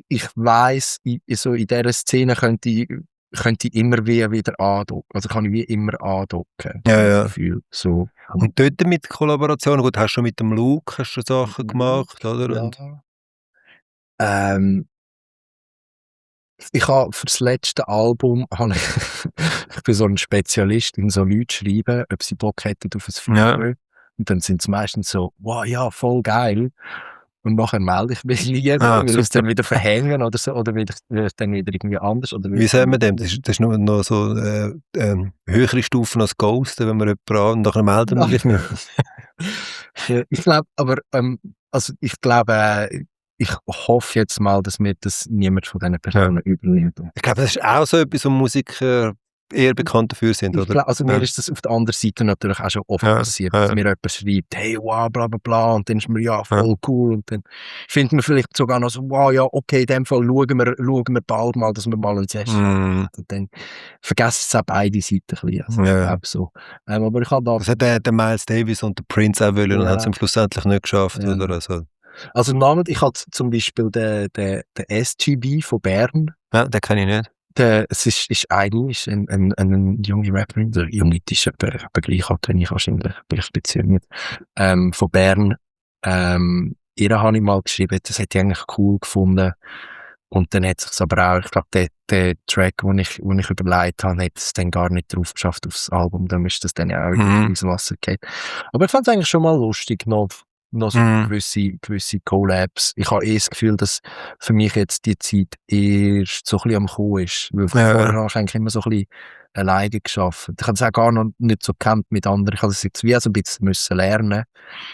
ich weiss, so in dieser Szene könnte ich immer wieder andocken. Also kann ich wie immer andocken, Ja, habe ich das ja. Gefühl. So. Und dort mit Kollaborationen, gut, hast du schon mit dem Luke hast du Sachen gemacht, oder? Ja. Und Ähm, ich habe für das letzte Album habe ich ich bin so ein Spezialist in so Leute schreiben, ob sie Bock hätten auf ein ja. Feature. Und dann sind sie meistens so: «Wow, ja, voll geil.» Und nachher melde ich mich nie, Ah, weil ich es super. dann wieder verhängen oder so, oder will ich dann wieder irgendwie anders oder will Wie ich sagt dann man dem? Das ist nur noch so höhere Stufen als Ghosten, wenn man jemanden an und nachher meldet man sich nicht. Ja, ich glaube aber, also ich glaube, ich hoffe jetzt mal, dass mir das niemand von diesen Ja. Personen übernimmt. Ich glaube, das ist auch so etwas, wo Musiker eher bekannt dafür sind, Ich oder? glaube, also mir Ja. ist das auf der anderen Seite natürlich auch schon oft Ja, passiert, dass ja, mir jemand schreibt: «Hey, wow, bla bla bla», und dann ist mir: «Ja, ja. voll cool», und dann findet man vielleicht sogar noch so: «Wow, ja, okay, in dem Fall schauen wir bald mal, dass wir mal eine Session Mhm. machen.» Und dann vergessen es auch beide Seiten ein bisschen, also ich Ja. glaube so. Aber ich habe da Das hat der Miles Davis und der Prince auch wollen und haben es ja, schlussendlich nicht geschafft, ja. oder? Also namentlich, ich hatte zum Beispiel den SGB von Bern. Ja, den kenne ich nicht. Es ist eine junge Rapperin, oder junge, die ist etwa gleich alt wie ich wahrscheinlich, vielleicht ein bisschen jünger, von Bern. Ihr habe ich mal geschrieben, das hätte ich eigentlich cool gefunden. Und dann hat sich's aber auch, ich glaube, der Track, den ich überlegt habe, hat es dann gar nicht drauf geschafft aufs Album. Dann ist das dann ja auch Mhm. ins Wasser gefallen. Aber ich fand es eigentlich schon mal lustig, noch so Mhm. gewisse Collabs. Ich habe das Gefühl, dass für mich jetzt die Zeit erst so ein bisschen am Kommen ist. Weil Ja, vorher ja. habe ich eigentlich immer so ein bisschen alleine geschafft. Ich habe es auch gar noch nicht so gekannt mit anderen. Ich habe es jetzt wie so ein bisschen müssen lernen,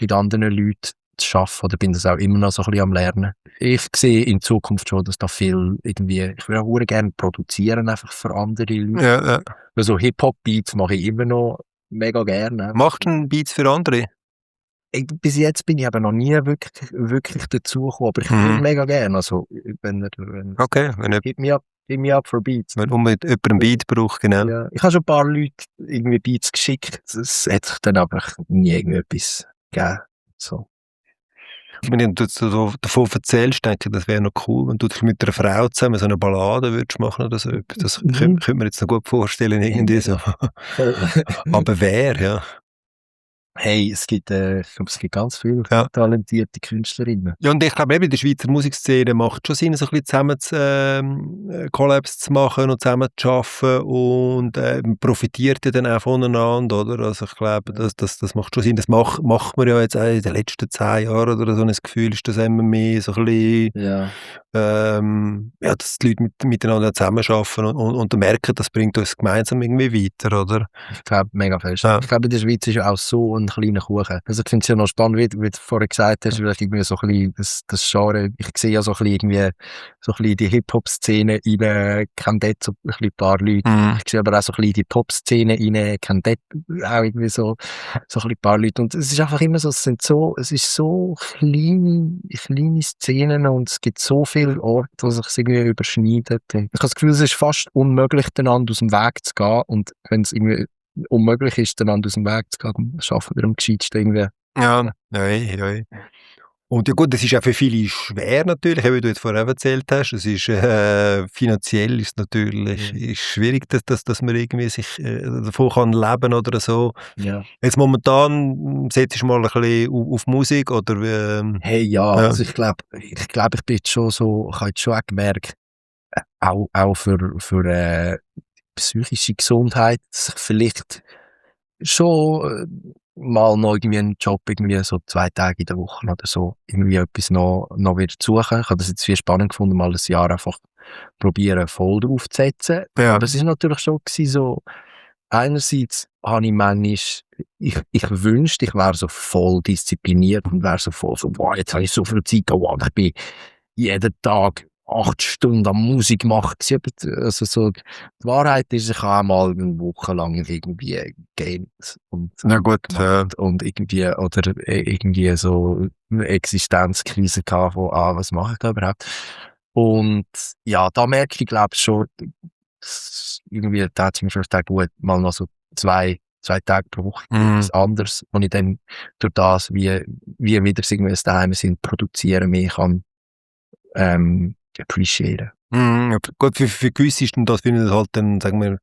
mit anderen Leuten zu arbeiten, oder bin das auch immer noch so ein bisschen am Lernen. Ich sehe in Zukunft schon, dass da viel irgendwie, ich würde auch gerne produzieren, einfach für andere Leute. Ja, ja. Weil so Hip-Hop-Beats mache ich immer noch mega gerne. Machst du 'n Beats für andere? Bis jetzt bin ich aber noch nie wirklich dazugekommen, aber ich würde Mhm. mega gerne, also, wenn Okay, wenn hit me up for Beats. unbedingt jemand 'n Beat braucht, genau. Ja, ich habe schon ein paar Leute irgendwie Beats geschickt, das hat sich dann aber nie irgendetwas gegeben, so. Wenn du so davon erzählst, denke ich, das wäre noch cool, wenn du dich mit einer Frau zusammen so eine Ballade würdest machen oder so etwas. Das könnte mir jetzt noch gut vorstellen, irgendwie so. Aber wer, ja. Hey, ich glaube, es gibt ganz viele Ja. talentierte Künstlerinnen. Ja, und ich glaube eben, in der Schweizer Musikszene macht schon Sinn, so ein bisschen zusammen Collabs zu machen und zusammen zu arbeiten und profitiert ja dann auch voneinander, oder? Also ich glaube, das macht schon Sinn. Das macht man ja jetzt auch in den letzten 10 Jahren oder so, ein Gefühl ist das immer mehr so ein bisschen, Ja. ja, dass die Leute miteinander zusammenarbeiten und merken, das bringt uns gemeinsam irgendwie weiter, oder? Ich glaube mega fest. Ja. Ich glaube, in der Schweiz ist ja auch so ein kleiner Kuchen. Also ich finde es ja noch spannend, wie du vorher gesagt hast, vielleicht irgendwie so ein bisschen das Genre, ich sehe ja so ein bisschen irgendwie, so ein bisschen die Hip-Hop-Szene rein, kenne dort so ein bisschen ein paar Leute. Mhm. Ich sehe aber auch so ein bisschen die Pop-Szene rein, kenne dort auch irgendwie so ein bisschen ein paar Leute. Und es ist einfach immer so, es ist so kleine Szenen und es gibt so viele Orte, wo sich irgendwie überschneiden. Ich habe das Gefühl, es ist fast unmöglich, einander aus dem Weg zu gehen, und wenn es irgendwie unmöglich ist, einander aus dem Weg zu gehen, dann schaffen wir am gescheitsten irgendwie. Ja, ja, ja. Und ja gut, das ist ja für viele schwer natürlich, wie du jetzt vorher erzählt hast. Es ist, finanziell ist natürlich Mhm. ist schwierig, dass man irgendwie sich, davon kann leben oder so. Ja. Jetzt momentan setzt du mal ein bisschen auf Musik oder, Hey, ja, ja. also ich bin jetzt schon so, ich habe jetzt schon auch gemerkt, auch für psychische Gesundheit, dass ich vielleicht schon mal noch irgendwie einen Job irgendwie so 2 Tage in der Woche oder so irgendwie etwas noch wieder suchen. Ich habe das jetzt viel spannend gefunden, mal 'n Jahr einfach probieren, voll draufzusetzen. Ja. Aber es ist natürlich schon gewesen so, einerseits habe ich manchmal ich wünschte, ich wäre so voll diszipliniert und wäre so voll so: „Boah, jetzt habe ich so viel Zeit, wow, ich bin jeden Tag 8 Stunden am Musik machen gewesen.“ Aber also so, die Wahrheit ist, ich habe auch mal 'ne Woche lang irgendwie gamet Na und gut, gemacht und irgendwie oder irgendwie so 'ne Existenzkrise gehabt von: „Ah, was mache ich da überhaupt?“ Und ja, da merke ich, glaube ich, schon, irgendwie tat es mir vielleicht auch gut, mal noch so zwei Tage pro Woche mhm. etwas anderes, wo ich dann durch das, wie wieder irgendwie das daheim sind, produzieren, mehr kann appreciaten. Mhm, ja, gut, für gewisse ist dann das finde ich halt dann, sagen wir,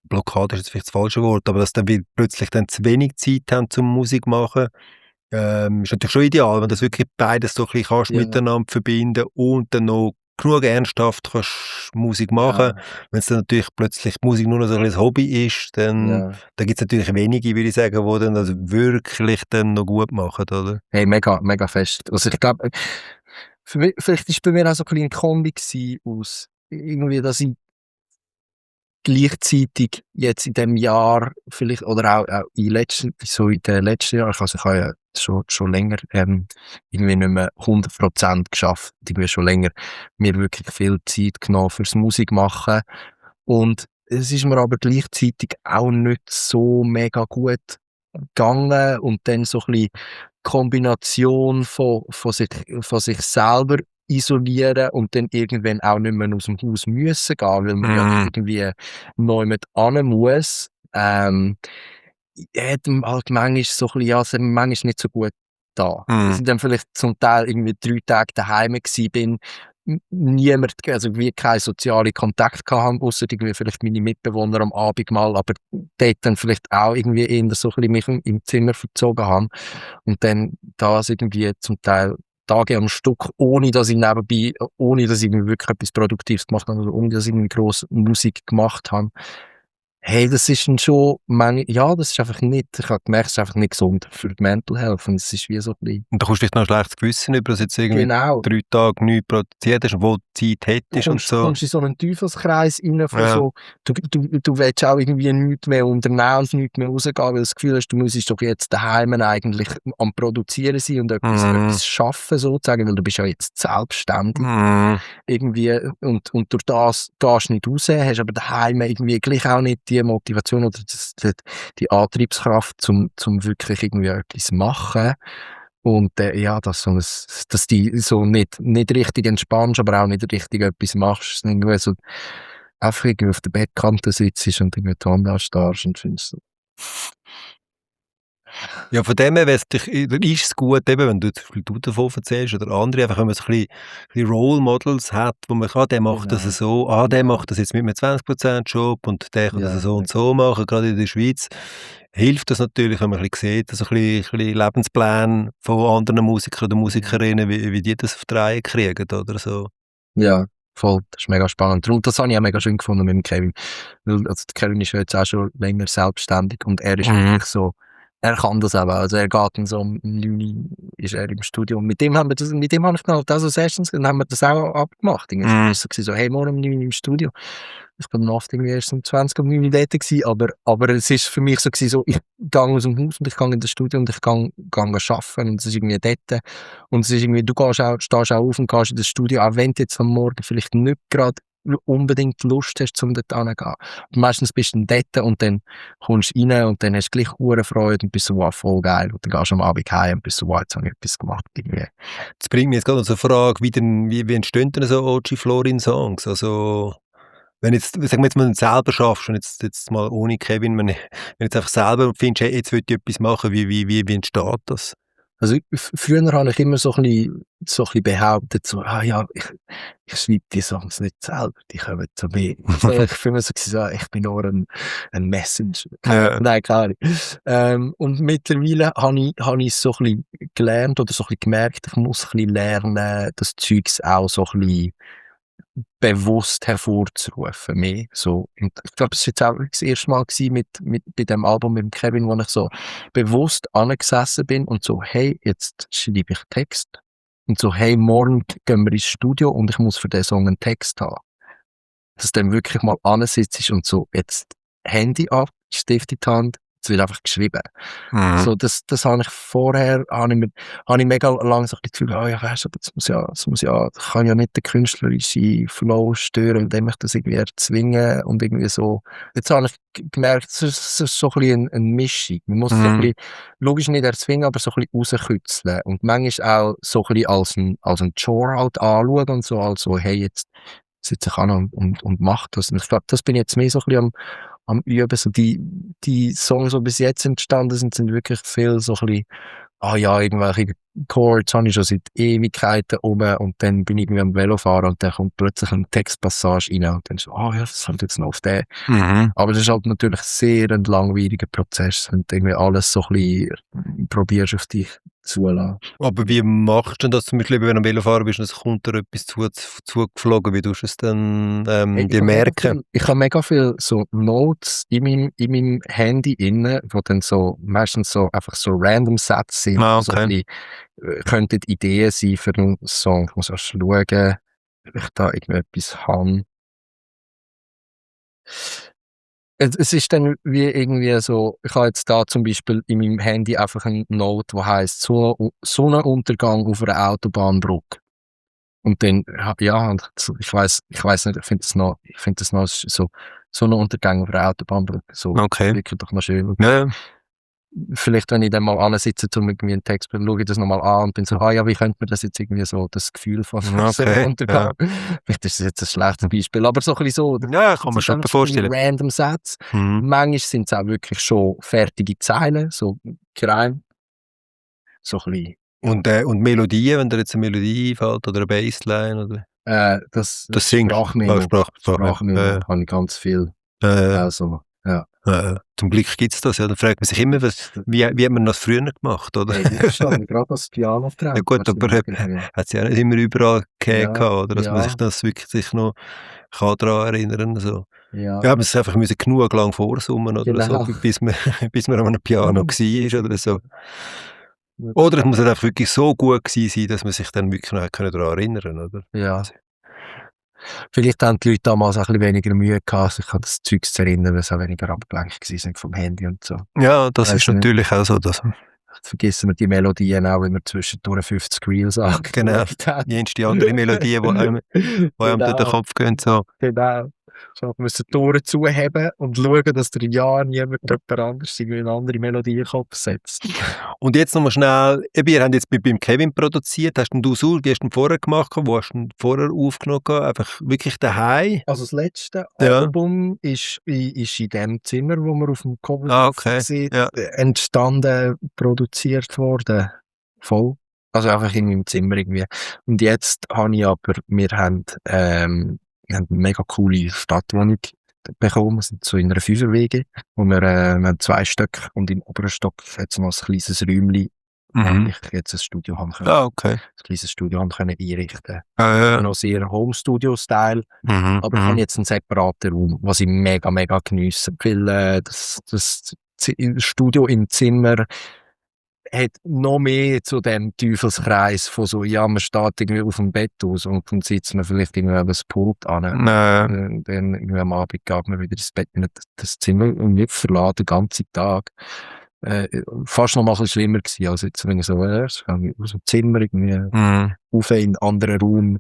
Blockade ist jetzt vielleicht das falsche Wort, aber dass dann wie plötzlich dann zu wenig Zeit haben zum Musik machen. Ist natürlich schon ideal, wenn du das wirklich beides so ein bisschen kannst Ja, miteinander verbinden und dann noch genug ernsthaft kannst Musik machen. ja, Wenn's dann natürlich plötzlich Musik nur noch so ein bisschen Hobby ist, dann ja. da gibt's natürlich wenige, würde ich sagen, die dann das wirklich dann noch gut machen, oder? Hey, mega, mega fest. Also ich glaube, für mich, vielleicht ist bei mir auch so ein bisschen 'n Kombi gewesen aus irgendwie, dass ich gleichzeitig jetzt in dem Jahr vielleicht oder auch in den letzten Jahren, also ich habe ja schon länger, irgendwie nicht mehr 100% geschafft. Irgendwie schon länger mir wirklich viel Zeit genommen fürs Musikmachen. Und es ist mir aber gleichzeitig auch nicht so mega gut gegangen und dann so ein bisschen Kombination von sich selber isolieren und dann irgendwann auch nicht mehr aus dem Haus müssen gehen, weil man ja Mhm. irgendwie niemand hin muss. Hat halt manchmal so ein bisschen, ja, es hat mir manchmal nicht so gut da. Dass Mhm. ich dann vielleicht zum Teil irgendwie 3 Tage daheim gsi bin, niemand, also wie keinen sozialen Kontakt gehabt habe, ausser irgendwie vielleicht meine Mitbewohner am Abend mal, aber dort dann vielleicht auch irgendwie eher so ein bisschen mich im Zimmer verzogen habe und dann das irgendwie zum Teil Tage am Stück, ohne dass ich irgendwie wirklich etwas Produktives gemacht habe oder ohne dass ich irgendwie gross Musik gemacht habe. Hey, das ist dann schon ja, das ist einfach nicht, ich habe gemerkt, es ist einfach nicht gesund für die Mental Health und es ist wie so 'n bisschen Und da kommst du vielleicht noch ein schlechtes Gewissen über, dass jetzt irgendwie genau. 3 Tage nichts produziert hast, obwohl du Zeit Du hättest und so. kommst in so 'nen Teufelskreis rein von Ja. so, du willst auch irgendwie nichts mehr unternehmen und nichts mehr rausgehen, weil du das Gefühl hast, du müsstest doch jetzt daheim eigentlich am Produzieren sein und Mhm. etwas schaffen sozusagen, weil du bist ja jetzt selbstständig Mhm. irgendwie und durch das gehst du nicht raus, hast aber daheim irgendwie gleich auch nicht die Motivation oder die Antriebskraft zum wirklich irgendwie etwas machen. Und, ja, dass die so nicht richtig entspannst, aber auch nicht richtig etwas machst. Irgendwie so einfach irgendwie auf der Bettkante sitzt und irgendwie die Wand anstarrst und findest so: Ja, von dem her ist es gut, eben, wenn du zum Beispiel du davon erzählst oder andere, einfach wenn man so ein bisschen Role Models hat, wo man der macht das Genau. so, der Ja, macht das jetzt mit einem 20% Job und der kann das ja, so und mega. so machen. Gerade in der Schweiz hilft das natürlich, wenn man ein bisschen sieht, so ein bisschen Lebenspläne von anderen Musikern oder Mhm. Musikerinnen, wie die das auf die Reihe kriegen oder so. Ja, voll, das ist mega spannend. Und das habe ich auch mega schön gefunden mit dem Kevin. Weil, also, der Kevin ist ja jetzt auch schon länger selbstständig und er ist Mhm. wirklich so, er kann das eben. Also, er geht dann so um 9 ist er im Studio und mit dem habe ich dann halt auch so Sessions und haben wir das auch abgemacht. Irgendwie so Mhm. ist so gewesen, so: „Hey, morgen um 9 im Studio.“ Ich bin oft irgendwie erst um 20 um 9 dort gewesen, aber es ist für mich so gewesen, so, ich gehe aus dem Haus und ich gehe in das Studio und ich gehe arbeiten und es ist irgendwie dort und es ist irgendwie, du stehst auch auf und gehst in das Studio, auch wenn du jetzt am Morgen vielleicht nicht gerade unbedingt Lust hast, um dort hinzugehen. Und meistens bist du dann dort und dann kommst du rein und dann hast du gleich hure Freude und bist so: „Wow, voll geil.“ Und dann gehst du am Abend heim und bist so: „Wow, jetzt habe ich etwas gemacht.“ Irgendwie. Das bringt mich jetzt gerade noch zur Frage, wie entstehen denn so OG Florin Songs? Also, wenn jetzt sagen wir jetzt mal, selber schaffst und jetzt mal ohne Kevin, wenn du jetzt einfach selber findest: „Hey, jetzt will ich etwas machen“, wie entsteht das? Also früher habe ich immer so ein bisschen behauptet, so, ja, ich schreibe die Songs nicht selber, die kommen zu mir. So, ich bin immer so gewesen, so, ich bin nur ein Messenger. Ja. Nein, keine Ahnung. Und mittlerweile habe ich so ein bisschen gelernt oder so ein bisschen gemerkt, ich muss ein bisschen lernen, das Zeugs auch so ein bisschen bewusst hervorzurufen, mehr so. Und ich glaube, es war jetzt auch das erste Mal gewesen bei dem Album mit dem Kevin, wo ich so bewusst angesessen bin und so, hey, jetzt schreibe ich Text. Und so, hey, morgen gehen wir ins Studio und ich muss für den Song einen Text haben. Dass du dann wirklich mal ansitzt und so, jetzt Handy ab, Stift in die Hand, es wird einfach geschrieben. So, das habe ich vorher, habe ich mega lang so ein bisschen Gefühl, ja, weisst du, das kann ja nicht den künstlerischen Flow stören, indem ich das irgendwie erzwinge und irgendwie so. Jetzt habe ich gemerkt, es ist so ein bisschen eine Mischung. Man muss so ein bisschen, logisch nicht erzwingen, aber so ein bisschen rauskitzeln. Und manchmal auch so ein bisschen als ein Chore halt anschauen und so, also, hey, jetzt sitze ich an und mache das. Und ich glaube, das bin ich jetzt mehr so ein bisschen am Üben. So die Songs, die bis jetzt entstanden sind wirklich viel so ein bisschen, ja, irgendwelche Chords habe ich schon seit Ewigkeiten rum und dann bin ich irgendwie am Velofahren und dann kommt plötzlich eine Textpassage rein und dann so, ja, das kommt jetzt noch auf den. Aber das ist halt natürlich sehr ein langwieriger Prozess, wenn du irgendwie alles so ein bisschen probierst auf dich zulassen. Aber wie machst du denn das zum Beispiel, wenn du am Velofahren bist und es kommt dir etwas zugeflogen, wie tust du es dann dir merken? Ich habe mega viel so Notes in meinem Handy inne, wo dann so meistens so einfach so random Sätze sind, so ein bisschen, könnten Ideen sein für einen Song. Ich muss erst schauen, ob ich da irgendetwas habe. Es ist dann wie irgendwie so, ich habe jetzt da zum Beispiel in meinem Handy einfach eine Note, die heisst Sonnenuntergang auf einer Autobahnbrücke. Und dann, ja, und ich weiss nicht, ich finde das noch so Sonnenuntergang auf einer Autobahnbrücke, so wirklich doch noch schön. Ja. Vielleicht, wenn ich dann mal ansitze, um irgendwie einen Text, schaue ich das nochmal an und bin so, ja, wie könnte man das jetzt irgendwie so, das Gefühl von Sonnenuntergang. Vielleicht ist das jetzt ein schlechtes Beispiel, aber so ein bisschen so. Ja, kann man schon vorstellen. Random Sätze. Manchmal sind es auch wirklich schon fertige Zeilen, so Crime. So ein bisschen. Und Melodien, wenn dir jetzt eine Melodie einfällt oder eine Bassline oder? Das singst Sprachmemo. Sprachmemo. Habe ich ganz viel. Also, ja. Zum Glück gibt es das, ja. Dann fragt man sich immer, wie hat man das früher gemacht, oder? Hey, schon gerade das Piano ja gut, aber hat es ja nicht immer überall gehabt, oder? Dass man sich das wirklich sich noch daran erinnern kann. So. Ja, man muss einfach genug lang vorsummen oder so, bis man an einem Piano war oder so. Oder es muss halt einfach wirklich so gut gewesen sein, dass man sich dann wirklich noch daran erinnern kann, oder? Ja. Vielleicht haben die Leute damals auch ein bisschen weniger Mühe gehabt, sich an das Zeug zu erinnern, weil sie auch weniger abgelenkt sind vom Handy und so. Ja, das ist natürlich auch so. Vergessen wir die Melodien auch, wenn wir zwischendurch 50 Reels angeschaut haben. Genau, die andere Melodie, die einem durch den Kopf gehen. So. Genau. So, wir müssen die Ohren zuheben und schauen, dass der ja niemand jemand anders eine andere Melodie in den Kopf setzt. Und jetzt nochmal schnell, ihr habt jetzt beim Kevin produziert, wie hast du vorher gemacht, wo hast du vorher aufgenommen, einfach wirklich daheim? Also das letzte Album ist in dem Zimmer, wo wir auf dem Cover sehen, entstanden, produziert worden. Voll. Also einfach in meinem Zimmer irgendwie. Und jetzt habe ich aber, wir haben eine mega coole Stadtwohnung bekommen. Wir sind so in einer Fünferwege, wo wir haben 2 Stück und im oberen Stock hat es noch ein kleines Räumchen, wo ich jetzt ein Studio haben können. Ein kleines Studio haben können einrichten. Noch sehr Home-Studio-Style. Aber ich habe jetzt einen separaten Raum, was ich mega, mega geniesse. Weil das Studio im Zimmer hat noch mehr zu dem Teufelskreis von so, ja, man steht irgendwie auf dem Bett aus und dann sitzt man vielleicht irgendwie auf das Pult an. Dann irgendwie am Abend geht man wieder ins Bett in das Zimmer und nicht verlassen den ganzen Tag. Fast noch mal ein bisschen schlimmer gewesen, als jetzt, wenn ich so, aus dem Zimmer irgendwie auf in einen anderen Raum.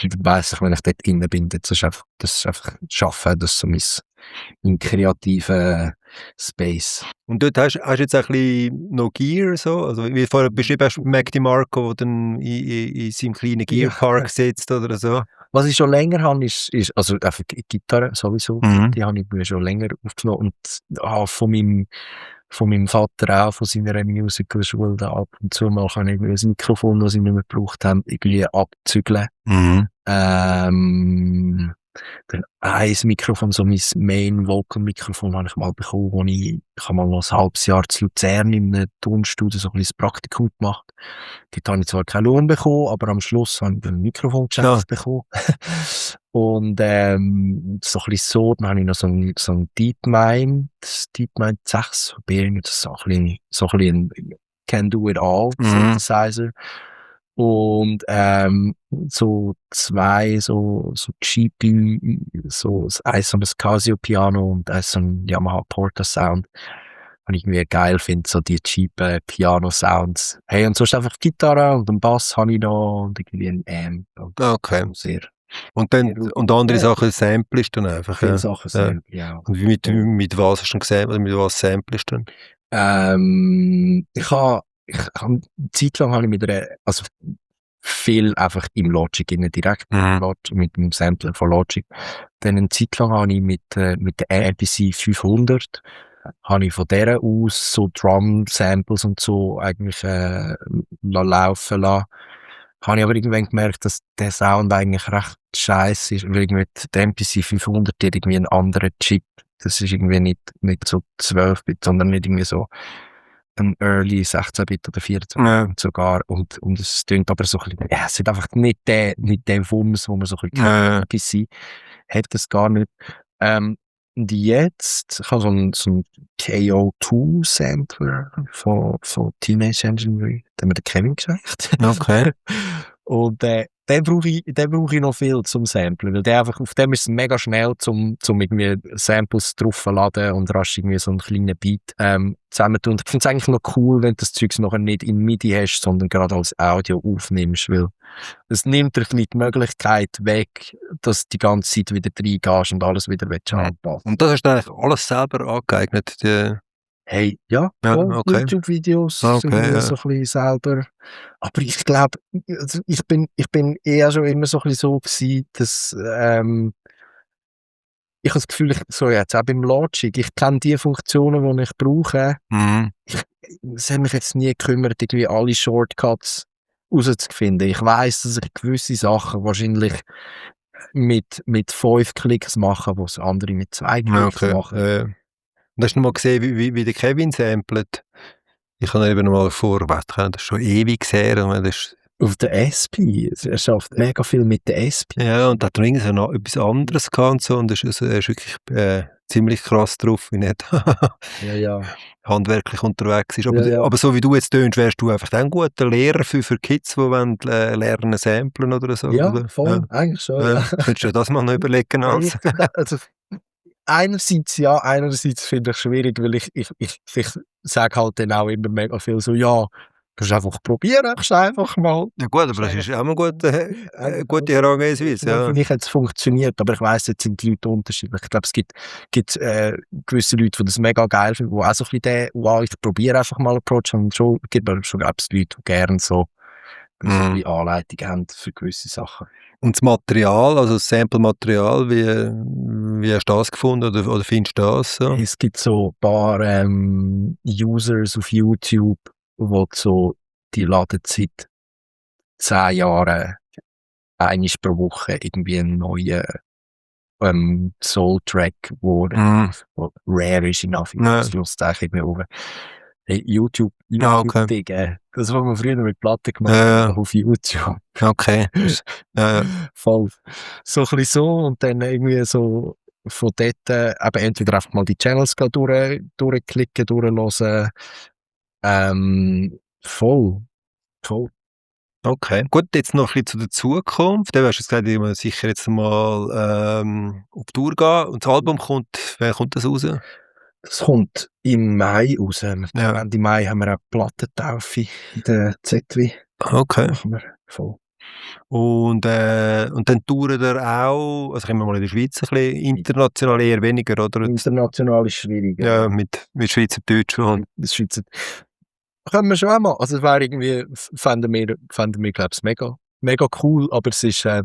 Und dann weiss ich, wenn ich dort innen bin, das ist einfach Schaffen, das ist so mein kreativer Space. Und dort hast du jetzt ein bisschen noch Gear, so? Also, wie vorher beschrieben hast, Mac DiMarco, der dann in seinem kleinen Gearpark sitzt oder so. Was ich schon länger habe, ist also einfach Gitarre sowieso, die habe ich mir schon länger aufgenommen und von meinem von meinem Vater auch, von seiner Musicalschule, da ab und zu mal kann ich irgendwie ein Mikrofon, das sie nicht mehr gebraucht haben, irgendwie abzügeln. Mhm. Dann ein Mikrofon, so mein Main-Vocal-Mikrofon habe ich mal bekommen, wo ich habe mal noch ein halbes Jahr zu Luzern in einem Tonstudio so ein bisschen das Praktikum gemacht. Dort habe ich zwar keinen Lohn bekommen, aber am Schluss habe ich ein Mikrofon geschenkt bekommen. Und so ein bisschen so, dann habe ich noch so ein DeepMind 6, das ist so ein bisschen ein Can-Do-It-All Synthesizer. Und so zwei so cheapy, eins so ein Casio Piano und eins so ein Yamaha Porta Sound. Und ich irgendwie geil finde, so die cheapen Piano-Sounds. Hey, und sonst einfach Gitarre und einen Bass habe ich noch und irgendwie ein Amp. Okay. Sehr. Und andere Sachen samplest du dann einfach. Viele Sachen sample, ja. Und mit was hast du gesehen, oder mit was samplest du dann? Eine Zeit lang habe ich also viel einfach im Logic direkt mit dem Sampler von Logic. Dann eine Zeit lang habe ich mit der APC 500 habe ich von der aus so Drum-Samples und so eigentlich laufen lassen. Habe ich aber irgendwann gemerkt, dass der Sound eigentlich recht scheiße ist, weil irgendwie der MPC 500 hat irgendwie einen anderen Chip. Das ist irgendwie nicht so 12-Bit, sondern nicht irgendwie so ein Early 16-Bit oder 24-Bit sogar. Und es tönt aber so ein bisschen, es hat einfach nicht der Wumms, wo man so ein bisschen PC hat das gar nicht. Und jetzt, ich habe so ein KO2-Sampler von Teenage Engineering, den mir der Kevin geschenkt. Okay. Und den brauche ich noch viel zum Samplen, weil der einfach, auf dem ist es mega schnell zum irgendwie Samples draufzuladen und rasch irgendwie so einen kleinen Beat zusammentun. Ich finde es eigentlich noch cool, wenn du das Zeugs nachher nicht in MIDI hast, sondern gerade als Audio aufnimmst, weil es nimmt dir die Möglichkeit weg, dass du die ganze Zeit wieder reingehst und alles wieder anpassen. Und das hast du eigentlich alles selber angeeignet? Hey, ja, okay. YouTube-Videos, so ein bisschen selber. Aber ich glaube, also ich bin eher schon immer so ein bisschen so gewesen, dass, ich habe das Gefühl, so jetzt auch beim Logic, ich kenne die Funktionen, die ich brauche. Es hat mich jetzt nie gekümmert, irgendwie alle Shortcuts rauszufinden. Ich weiss, dass ich gewisse Sachen wahrscheinlich mit 5 Klicks mache, was andere mit 2 Klicks machen. Und hast du noch mal gesehen, wie der Kevin samplet? Ich habe eben mal das ist schon ewig her. Auf der SP, er schafft mega viel mit der SP. Ja, und da hat er irgendwie noch etwas anderes gehabt und so, und er ist wirklich ziemlich krass drauf, wie nicht handwerklich unterwegs ist. Aber so wie du jetzt tönst, wärst du einfach ein guter Lehrer für Kids, die wollen lernen samplen oder so. Ja, oder? voll, eigentlich schon. Ja. Könntest du das mal noch überlegen? Also, einerseits ja, einerseits finde ich es schwierig, weil ich sage halt dann auch immer mega viel so, ja, kannst du einfach probieren, einfach mal. Ja gut, aber das ist auch eine gute Herangehensweise. Ja. Für mich hat es funktioniert, aber ich weiss, jetzt sind die Leute unterschiedlich. Ich glaube, es gibt gewisse Leute, die das mega geil finden, die auch so ein bisschen ich probiere einfach mal Approach, und schon gibt es schon, glaube ich, Leute, die gerne so ein bisschen Anleitung haben für gewisse Sachen. Und das Material, also das Sample-Material, wie hast du das gefunden oder findest du das? So? Es gibt so ein paar Users auf YouTube, die laden seit 10 Jahren einmal pro Woche irgendwie einen neuen Soul-Track, wo rare ist, in Anführungszeichen, YouTube, Digga. Das, was man früher mit Platten gemacht hat, auf YouTube. Okay. Voll. So ein bisschen so, und dann irgendwie so von dort eben entweder einfach mal die Channels durchklicken, durchhören. Voll. Okay. Gut, jetzt noch ein bisschen zu der Zukunft. Du hast gesagt, ich muss sicher jetzt mal auf Tour gehen. Und das Album wann kommt das raus? Das kommt im Mai raus. Ende Mai haben wir eine Plattentaufe in der ZW. Okay. Machen wir voll. Und dann touren wir auch, also immer mal in der Schweiz ein bisschen, international eher weniger, oder? International ist schwieriger. Ja, mit Schweizerdeutsch. Das Schweizer können wir schon einmal. Also es wäre irgendwie, fänden wir glaube ich, mega cool, aber es ist, es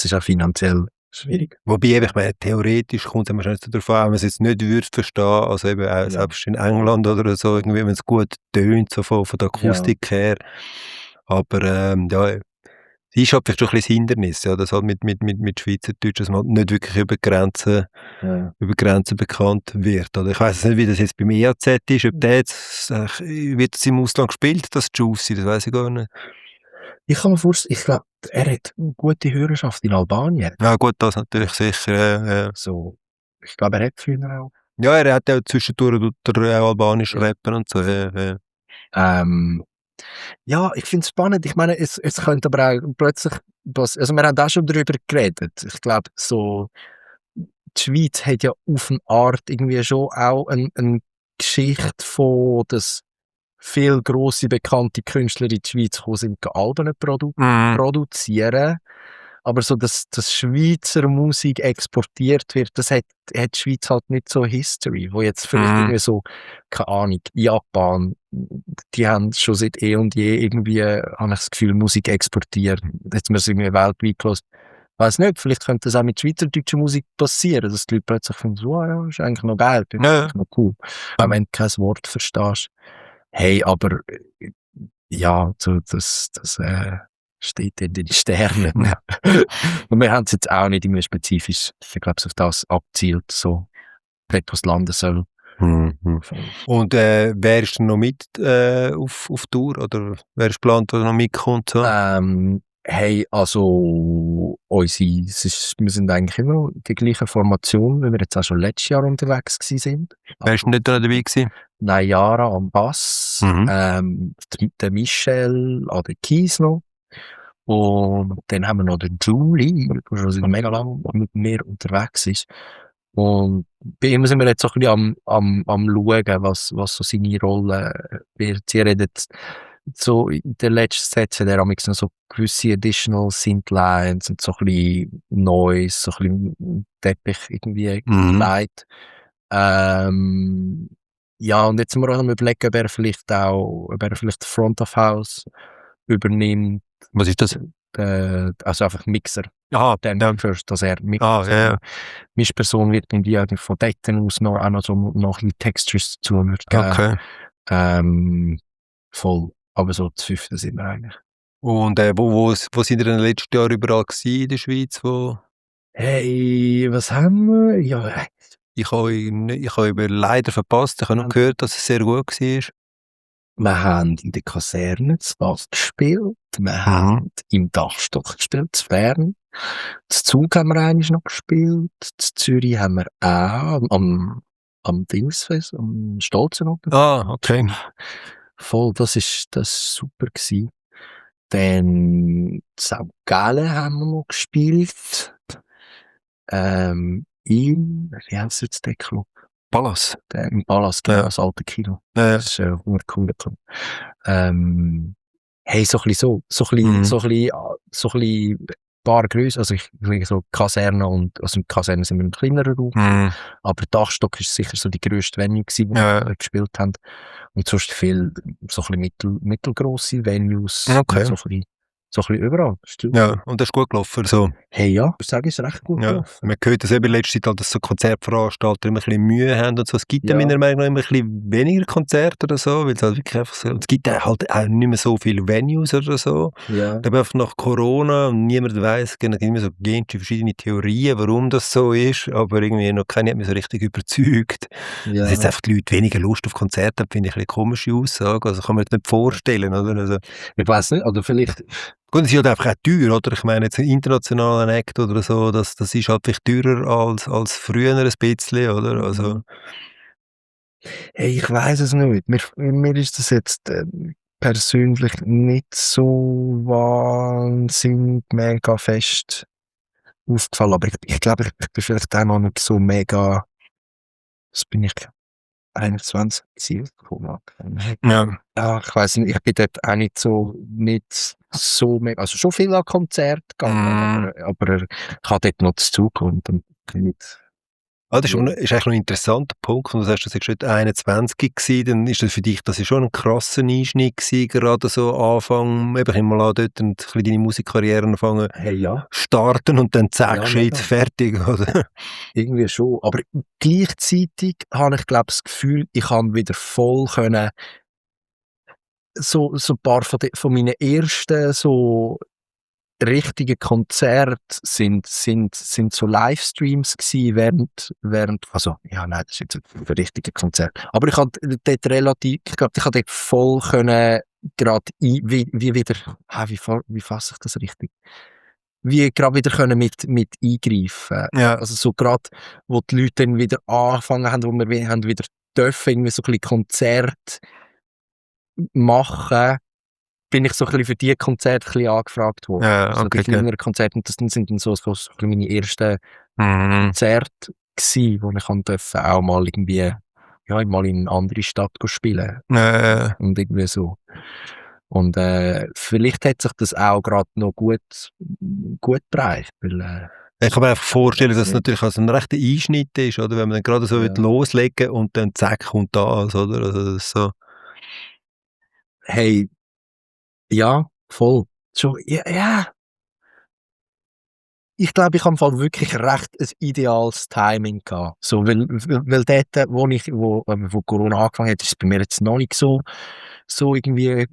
ist auch finanziell schwierig. Wobei eben, ich meine, theoretisch kommt es immer schon darauf an, wenn man es jetzt nicht würde verstehen, also eben auch Ja. selbst in England oder so, irgendwie, wenn es gut tönt, so von der Ja. Akustik her. Aber ja, es ist halt vielleicht schon ein bisschen das Hindernis, ja, das halt mit Schweizerdeutsch, dass man halt nicht wirklich Ja. über Grenzen bekannt wird. Oder ich weiss nicht, wie das jetzt beim EAZ ist, ob der jetzt, wird es im Ausland gespielt, das Juicy, das weiss ich gar nicht. Ich kann mir vorstellen, ich glaube, er hat eine gute Hörerschaft in Albanien. Ja gut, das natürlich sicher, ja. So, ich glaube, er hat früher auch. Ja, er hat ja zwischendurch tut er auch albanisch Ja. rappen und so, ja. Ja, ich finde es spannend. Ich meine, es könnte aber auch plötzlich, also wir haben auch schon darüber geredet. Ich glaube, so, die Schweiz hat ja auf eine Art irgendwie schon auch eine Geschichte von, dass viele grosse, bekannte Künstler in die Schweiz gekommen sind, Alben produzieren. Aber so, dass Schweizer Musik exportiert wird, das hat die Schweiz halt nicht so History, wo jetzt vielleicht irgendwie so, keine Ahnung, Japan, die haben schon seit eh und je irgendwie, habe ich das Gefühl, Musik exportiert. Jetzt haben wir es irgendwie weltweit gehört. Weiss nicht, vielleicht könnte das auch mit schweizerdeutscher Musik passieren, dass die Leute plötzlich finden, so, oh ja, ist eigentlich noch geil, ist Ja. eigentlich noch cool. Auch wenn du kein Wort verstehst. Hey, aber, ja, so, das steht in den Sternen. Und wir haben es jetzt auch nicht irgendwie spezifisch, ich glaube, auf das abzielt, so, dort, wo es landen soll. Und wer ist denn noch mit auf Tour? Oder wer ist geplant, der noch mitkommt? So? Hey, also, wir sind eigentlich immer die gleiche Formation, wie wir jetzt auch schon letztes Jahr unterwegs gewesen sind. Wer ist nicht da dabei gewesen? Nayara am Bass, der Michel an der Keys noch. Und dann haben wir noch den Julie, der schon seit mega lang mit mir unterwegs ist. Und bei ihm sind wir jetzt so ein bisschen am schauen, was so seine Rolle wird. Sie redet so, in den letzten Sätzen, der haben noch so gewisse additional Synth-Lines und so ein bisschen Noise, so ein bisschen Teppich irgendwie geleitet. Ja, und jetzt sind wir auch am überlegen, ob er vielleicht Front of House übernimmt. Was ist das? Also einfach Mixer. Aha, Dann first, dass er Mixer. Ah, ja. Mischperson wird in die von dort aus noch so noch ein bisschen Textures dazu wird geben. Okay. Voll. Aber so zu fünften sind wir eigentlich. Und wo sind ihr denn letztes Jahr überall gewesen in der Schweiz? Wo? Hey, was haben wir? Ja, Ich habe leider verpasst. Ich habe noch gehört, dass es sehr gut war. wir haben in der Kaserne zu Basel gespielt. Wir haben im Dachstock gespielt, zu Bern. Zu Zug haben wir eigentlich noch gespielt. Zu Zürich haben wir auch am Dingsfest, am Stolzenhotel. Ah, okay. Voll, das ist super gewesen. Dann in St. Gallen haben wir noch gespielt. Wie heisst jetzt der Club? Pallas. Im Pallas, genau, das alte Kino. Ja. Das ist ein cooler Club. Hey, so ein bisschen paar Größe, also ich liege so Kaserne also in Kaserne sind wir im kleineren Raum, aber Dachstock ist sicher so die grösste Venue gewesen, wo wir gespielt haben. Und sonst viel, so ein bisschen mittelgrosse Venues, Okay. so ein bisschen überall. Ja, und das ist gut gelaufen. So. Hey, ja, ich sage, es ist recht gut gelaufen. Man hört das eben in letzter Zeit, halt, dass so Konzertveranstalter immer ein bisschen Mühe haben und so. Es gibt ja meiner Meinung nach immer ein bisschen weniger Konzerte oder so, weil es halt wirklich einfach so, es gibt halt auch nicht mehr so viele Venues oder so. Ja. Aber einfach nach Corona und niemand weiss, es gibt immer so verschiedene Theorien, warum das so ist, aber irgendwie noch keiner hat mich so richtig überzeugt. Ja. Dass jetzt einfach die Leute weniger Lust auf Konzerte haben, finde ich eine komische Aussage. Also kann man jetzt nicht vorstellen, oder? Also, ich weiss nicht, oder vielleicht... Gut, es ist halt einfach auch teuer, oder? Ich meine, jetzt ein internationaler Act oder so, das ist halt vielleicht teurer als früher ein bisschen, oder? Also. Hey, ich weiss es nicht. Mir ist das jetzt persönlich nicht so wahnsinnig mega fest aufgefallen, aber ich glaube, ich bin vielleicht auch noch nicht so mega, was bin ich, 21 Ziel gekommen. Ja, ich weiss nicht, ich bin dort auch nicht so mega, also schon viel an Konzert gegangen, aber ich habe dort noch zu tun und dann bin ich Das ist eigentlich noch ein interessanter Punkt. Und du sagst, du warst schon 21 gewesen, dann ist das für dich, das ist schon ein krasser Einschnitt gewesen, gerade so Anfang, eben ich mal an dort und ein bisschen deine Musikkarriere anfangen Hey, ja. starten und dann zack, Ja, Shit, mega. fertig, oder? Irgendwie schon. Aber gleichzeitig habe ich, glaube das Gefühl, ich kann wieder voll können, so ein paar von meinen ersten so richtigen Konzerte sind so Livestreams gsi während also, ja, nein, das ist jetzt ein richtiger Konzert. Aber ich habe dort relativ ich glaube, ich habe dort voll können grad wie wieder wie fasse ich das richtig? Wie grad wieder können mit eingreifen. Ja. Also, so grad, wo die Leute dann wieder angefangen haben, wo wir haben wieder dürfen irgendwie so 'n bisschen Konzerte machen, bin ich so ein bisschen für die Konzerte ein bisschen angefragt worden. Ja, So die okay, kleineren Konzerte, und das sind dann so ein bisschen meine ersten Konzerte gsi, wo ich haben durfte auch mal irgendwie, ja, mal in 'ne andere Stadt spielen und irgendwie so. Und, vielleicht hat sich das auch grad noch gut gereicht, weil, Ich kann mir einfach vorstellen, dass es natürlich also ein rechter Einschnitt ist, oder? Wenn man dann gerade so ja. loslegen und dann zack, kommt das, oder? Also, das ist so. Hey, ja, voll. Schon, ja. Ich glaube, ich habe im Fall wirklich recht ein ideales Timing gehabt. So, weil dort, wo Corona angefangen hat, ist es bei mir jetzt noch nicht so irgendwie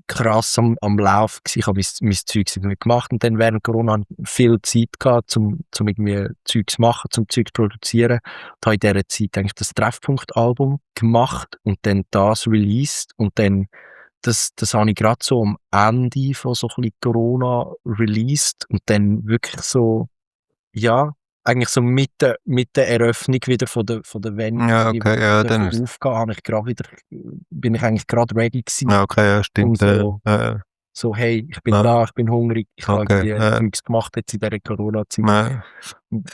krass am Laufen gewesen. Ich habe mein Zeugs irgendwie gemacht, und dann während Corona habe ich viel Zeit gehabt, zum irgendwie Zeugs zu machen, zum Zeug zu produzieren. Und habe in dieser Zeit eigentlich das Treffpunkt-Album gemacht und dann das released, und dann das habe ich grad so am Ende von so ein bisschen Corona released, und dann wirklich so, ja, eigentlich so mit der Eröffnung wieder von der Venue, Ja, die okay, ja, dann dürfen ist aufgehen, habe ich grad wieder bin ich eigentlich grad ready gewesen, ja, okay, ja, um stimmt. so: «Hey, ich bin Ja, da, ich bin hungrig, ich habe okay, irgendwie Zeugs gemacht jetzt in dieser Corona-Zeit.» ja,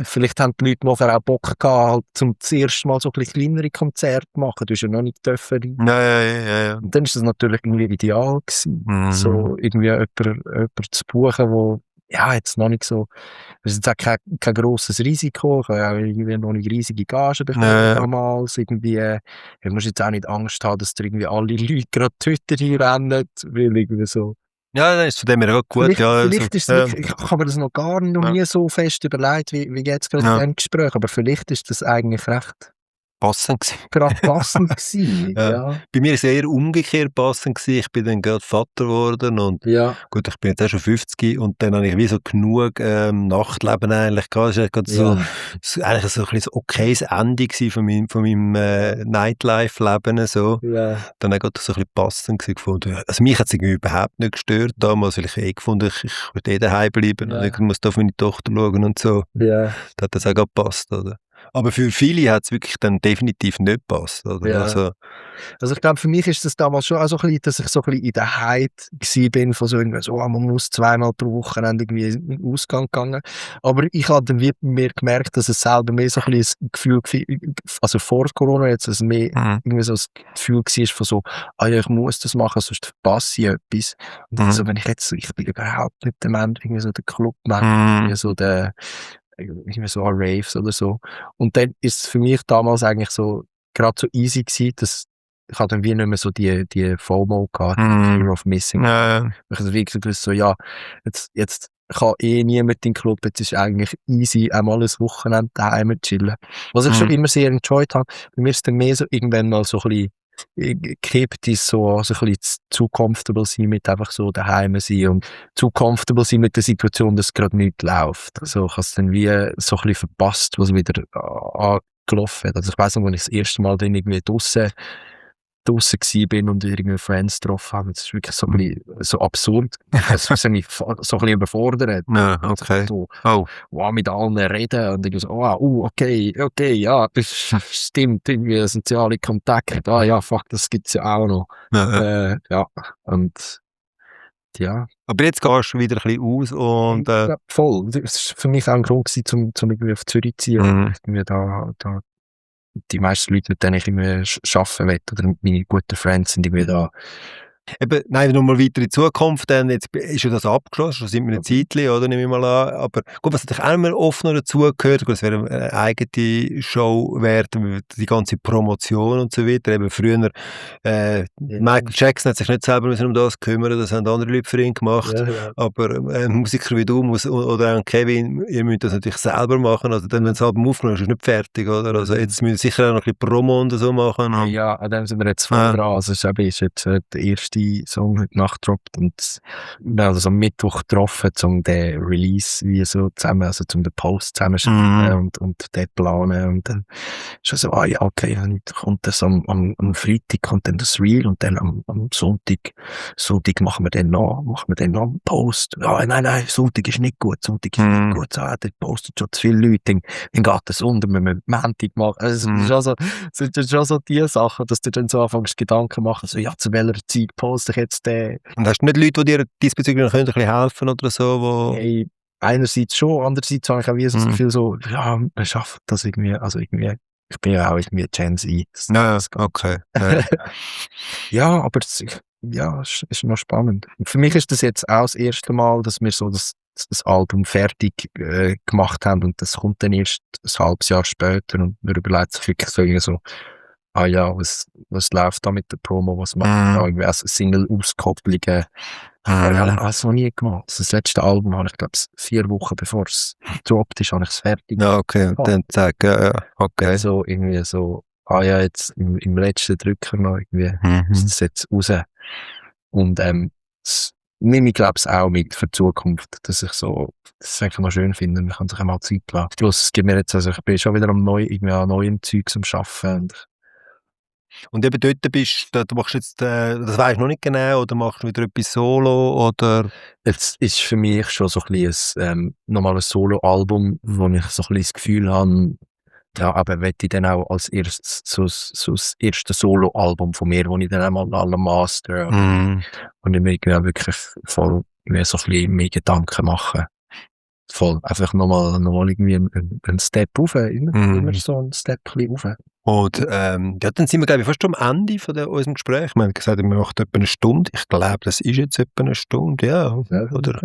Vielleicht haben die Leute nachher auch Bock gehabt, halt zum zuerst Mal so ein bisschen kleinere Konzerte zu machen. Du hast ja noch nicht dürfen. ja. Und dann ist das natürlich irgendwie ideal gewesen, so irgendwie jemand zu buchen, wo, ja, jetzt noch nicht so, das ist jetzt auch kein grosses Risiko, ich habe ja irgendwie noch nicht riesige Gagen bekommen Ja. damals, irgendwie, du musst jetzt auch nicht Angst haben, dass dir irgendwie alle Leute gerade die Hütte reinrennen, weil irgendwie so. Ja, dann ist von dem her auch gut, ja, also, Vielleicht ist es wirklich, ich habe mir das noch nie so fest überlegt, wie jetzt gerade in ja, diesem Gespräch, aber vielleicht ist das eigentlich recht passend gewesen. gerade passend gewesen, Ja. ja. Bei mir ist es eher umgekehrt passend gewesen. Ich bin dann gerade Vater geworden und Ja, gut, ich bin jetzt auch schon 50 und dann habe ich wie so genug Nachtleben eigentlich gehabt. Das war gerade so, ja, eigentlich so ein bisschen so okayes Ende gewesen von meinem Nightlife-Leben. So. ja. Dann auch gerade so ein bisschen passend gewesen gefunden. Also mich hat es irgendwie überhaupt nicht gestört damals, weil ich gefunden, ich würde daheim bleiben und Ja. ich muss da auf meine Tochter schauen und so. Ja, Da hat das auch gerade gepasst, oder? Aber für viele hat es wirklich dann definitiv nicht gepasst, oder? ja. Also, Also ich glaube, für mich ist das damals schon auch so ein bisschen, dass ich so ein bisschen in der Hype gsi bin von so irgendwas, oh, man muss zweimal pro Wochenende irgendwie in den Ausgang gegangen. Aber ich habe dann wie bei mir gemerkt, dass es selber mehr so ein bisschen ein Gefühl also vor Corona jetzt, dass es mehr irgendwie so das Gefühl war von so, ah ja, ich muss das machen, sonst verpasse ich etwas. Und also, wenn ich bin überhaupt nicht der Mensch, irgendwie so der Clubmensch, irgendwie so irgendwie so an Raves oder so. Und dann ist es für mich damals eigentlich so grad so easy gewesen, dass ich habe dann wie nicht mehr so die FOMO gehabt, Fear of Missing. ja. Ich habe wirklich gewusst, so, ja, jetzt kann niemand in den Club, jetzt ist eigentlich easy, auch mal ein Wochenende daheim chillen. Was ich schon immer sehr enjoyed habe. Bei mir ist dann mehr so irgendwann mal so ein bisschen gekippt, ist so ein bisschen zu comfortable sein mit einfach so daheim sein und zu comfortable sein mit der Situation, dass grad nichts läuft. Also, ich habe es dann wie so ein bisschen verpasst, was wieder angelaufen hat. Also, ich weiss noch, als ich das erste Mal dann irgendwie draussen gsi bin und irgendwie Friends getroffen habe, das ist wirklich so ein bisschen so absurd. Es hat mich so ein bisschen überfordert. Ja, okay. So, Oh, wow, mit allen reden und ich so, okay, ja, das stimmt, irgendwie soziale Kontakte, ja, fuck, das gibt's ja auch noch. ja. Ja, und ja, Aber jetzt gehst du wieder ein bisschen aus und ja, voll. Das ist für mich auch ein Grund gewesen, zum irgendwie auf Zürich zu ziehen. Irgendwie da die meisten Leute, mit denen ich irgendwie arbeiten will, oder meine guten Friends sind irgendwie da Eben, nein, nochmal weiter in die Zukunft, dann jetzt ist ja das abgeschlossen, schon seit einem Zeitchen, oder, nehme ich mal an. Aber gut, was natürlich auch immer oft noch dazugehört, gut, es wäre eine eigene Show wert, die ganze Promotion und so weiter. Eben früher, Michael Jackson hat sich nicht selber müssen um das kümmern, das haben andere Leute für ihn gemacht. Ja, ja. Aber Musiker wie du oder auch Kevin, ihr müsst das natürlich selber machen. Also dann, wenn das Album aufgenommen ist, ist es nicht fertig, oder? Also jetzt müssen wir sicher auch noch ein bisschen Promo und so machen. Ja, an dem sind wir jetzt voll dran. Also, es ist jetzt der erste Song heute Nacht gedroppt und wir haben uns am Mittwoch getroffen, um den Release wie so zusammen, also um den Post zusammenschreiben und den planen und dann schon so, ja, okay, dann kommt das am Freitag kommt dann das Reel und dann am Sonntag machen wir dann noch einen Post. Ja, nein, Sonntag ist nicht gut, Sonntag ist nicht gut, so, der postet schon zu viele Leute, dann geht das unter, wenn wir Montag machen. Also, es sind schon so die Sachen, dass du dann so anfängst Gedanken machen, so, ja, zu welcher Zeit poste ich jetzt den? Und hast du nicht Leute, die dir diesbezüglich noch ein bisschen helfen oder so? Wo Hey, einerseits schon, andererseits habe ich auch wie so viel so, ja, wir schaffen das irgendwie, also irgendwie, ich bin ja auch irgendwie Gen Z. ja, okay. Ja, aber es ist noch spannend. Für mich ist das jetzt auch das erste Mal, dass wir so das Album fertig gemacht haben und das kommt dann erst ein halbes Jahr später und wir überlegen sich wirklich so, irgendwie so, ah ja, was läuft da mit der Promo, was machen wir da, irgendwie also Single-Auskopplungen. Ja, also noch nie gemacht. Das letzte Album habe ich, glaube ich, 4 Wochen bevor es gedroppt ist, habe ich es fertig. Ja, okay. Und dann sagen, ja, okay. Also irgendwie so, ja, jetzt im letzten Drücker noch irgendwie ist das jetzt raus. Und das nehme ich, glaube ich, auch mit für die Zukunft, dass ich das einfach noch schön finde. Man kann sich einmal Zeit lassen. Plus, es gibt mir jetzt, also ich bin schon wieder irgendwie an neuen Zeugs am Arbeiten. Und eben dort du machst jetzt, das weisst du noch nicht genau, oder machst du wieder etwas Solo, oder? Jetzt ist für mich schon so ein bisschen nochmal ein Solo-Album, wo ich so ein bisschen das Gefühl habe, ja, aber möchte ich dann auch als erstes so das erste Solo-Album von mir, wo ich dann einmal alle master und ich mir irgendwie auch wirklich voll mir so ein bisschen mehr Gedanken machen. Voll, einfach nochmal irgendwie einen Step rauf, immer so einen Step rauf. Und ja, dann sind wir, glaube ich, fast am Ende von unserem Gespräch. Wir haben gesagt, wir machen etwa eine Stunde. Ich glaube, das ist jetzt etwa eine Stunde, ja. Oder?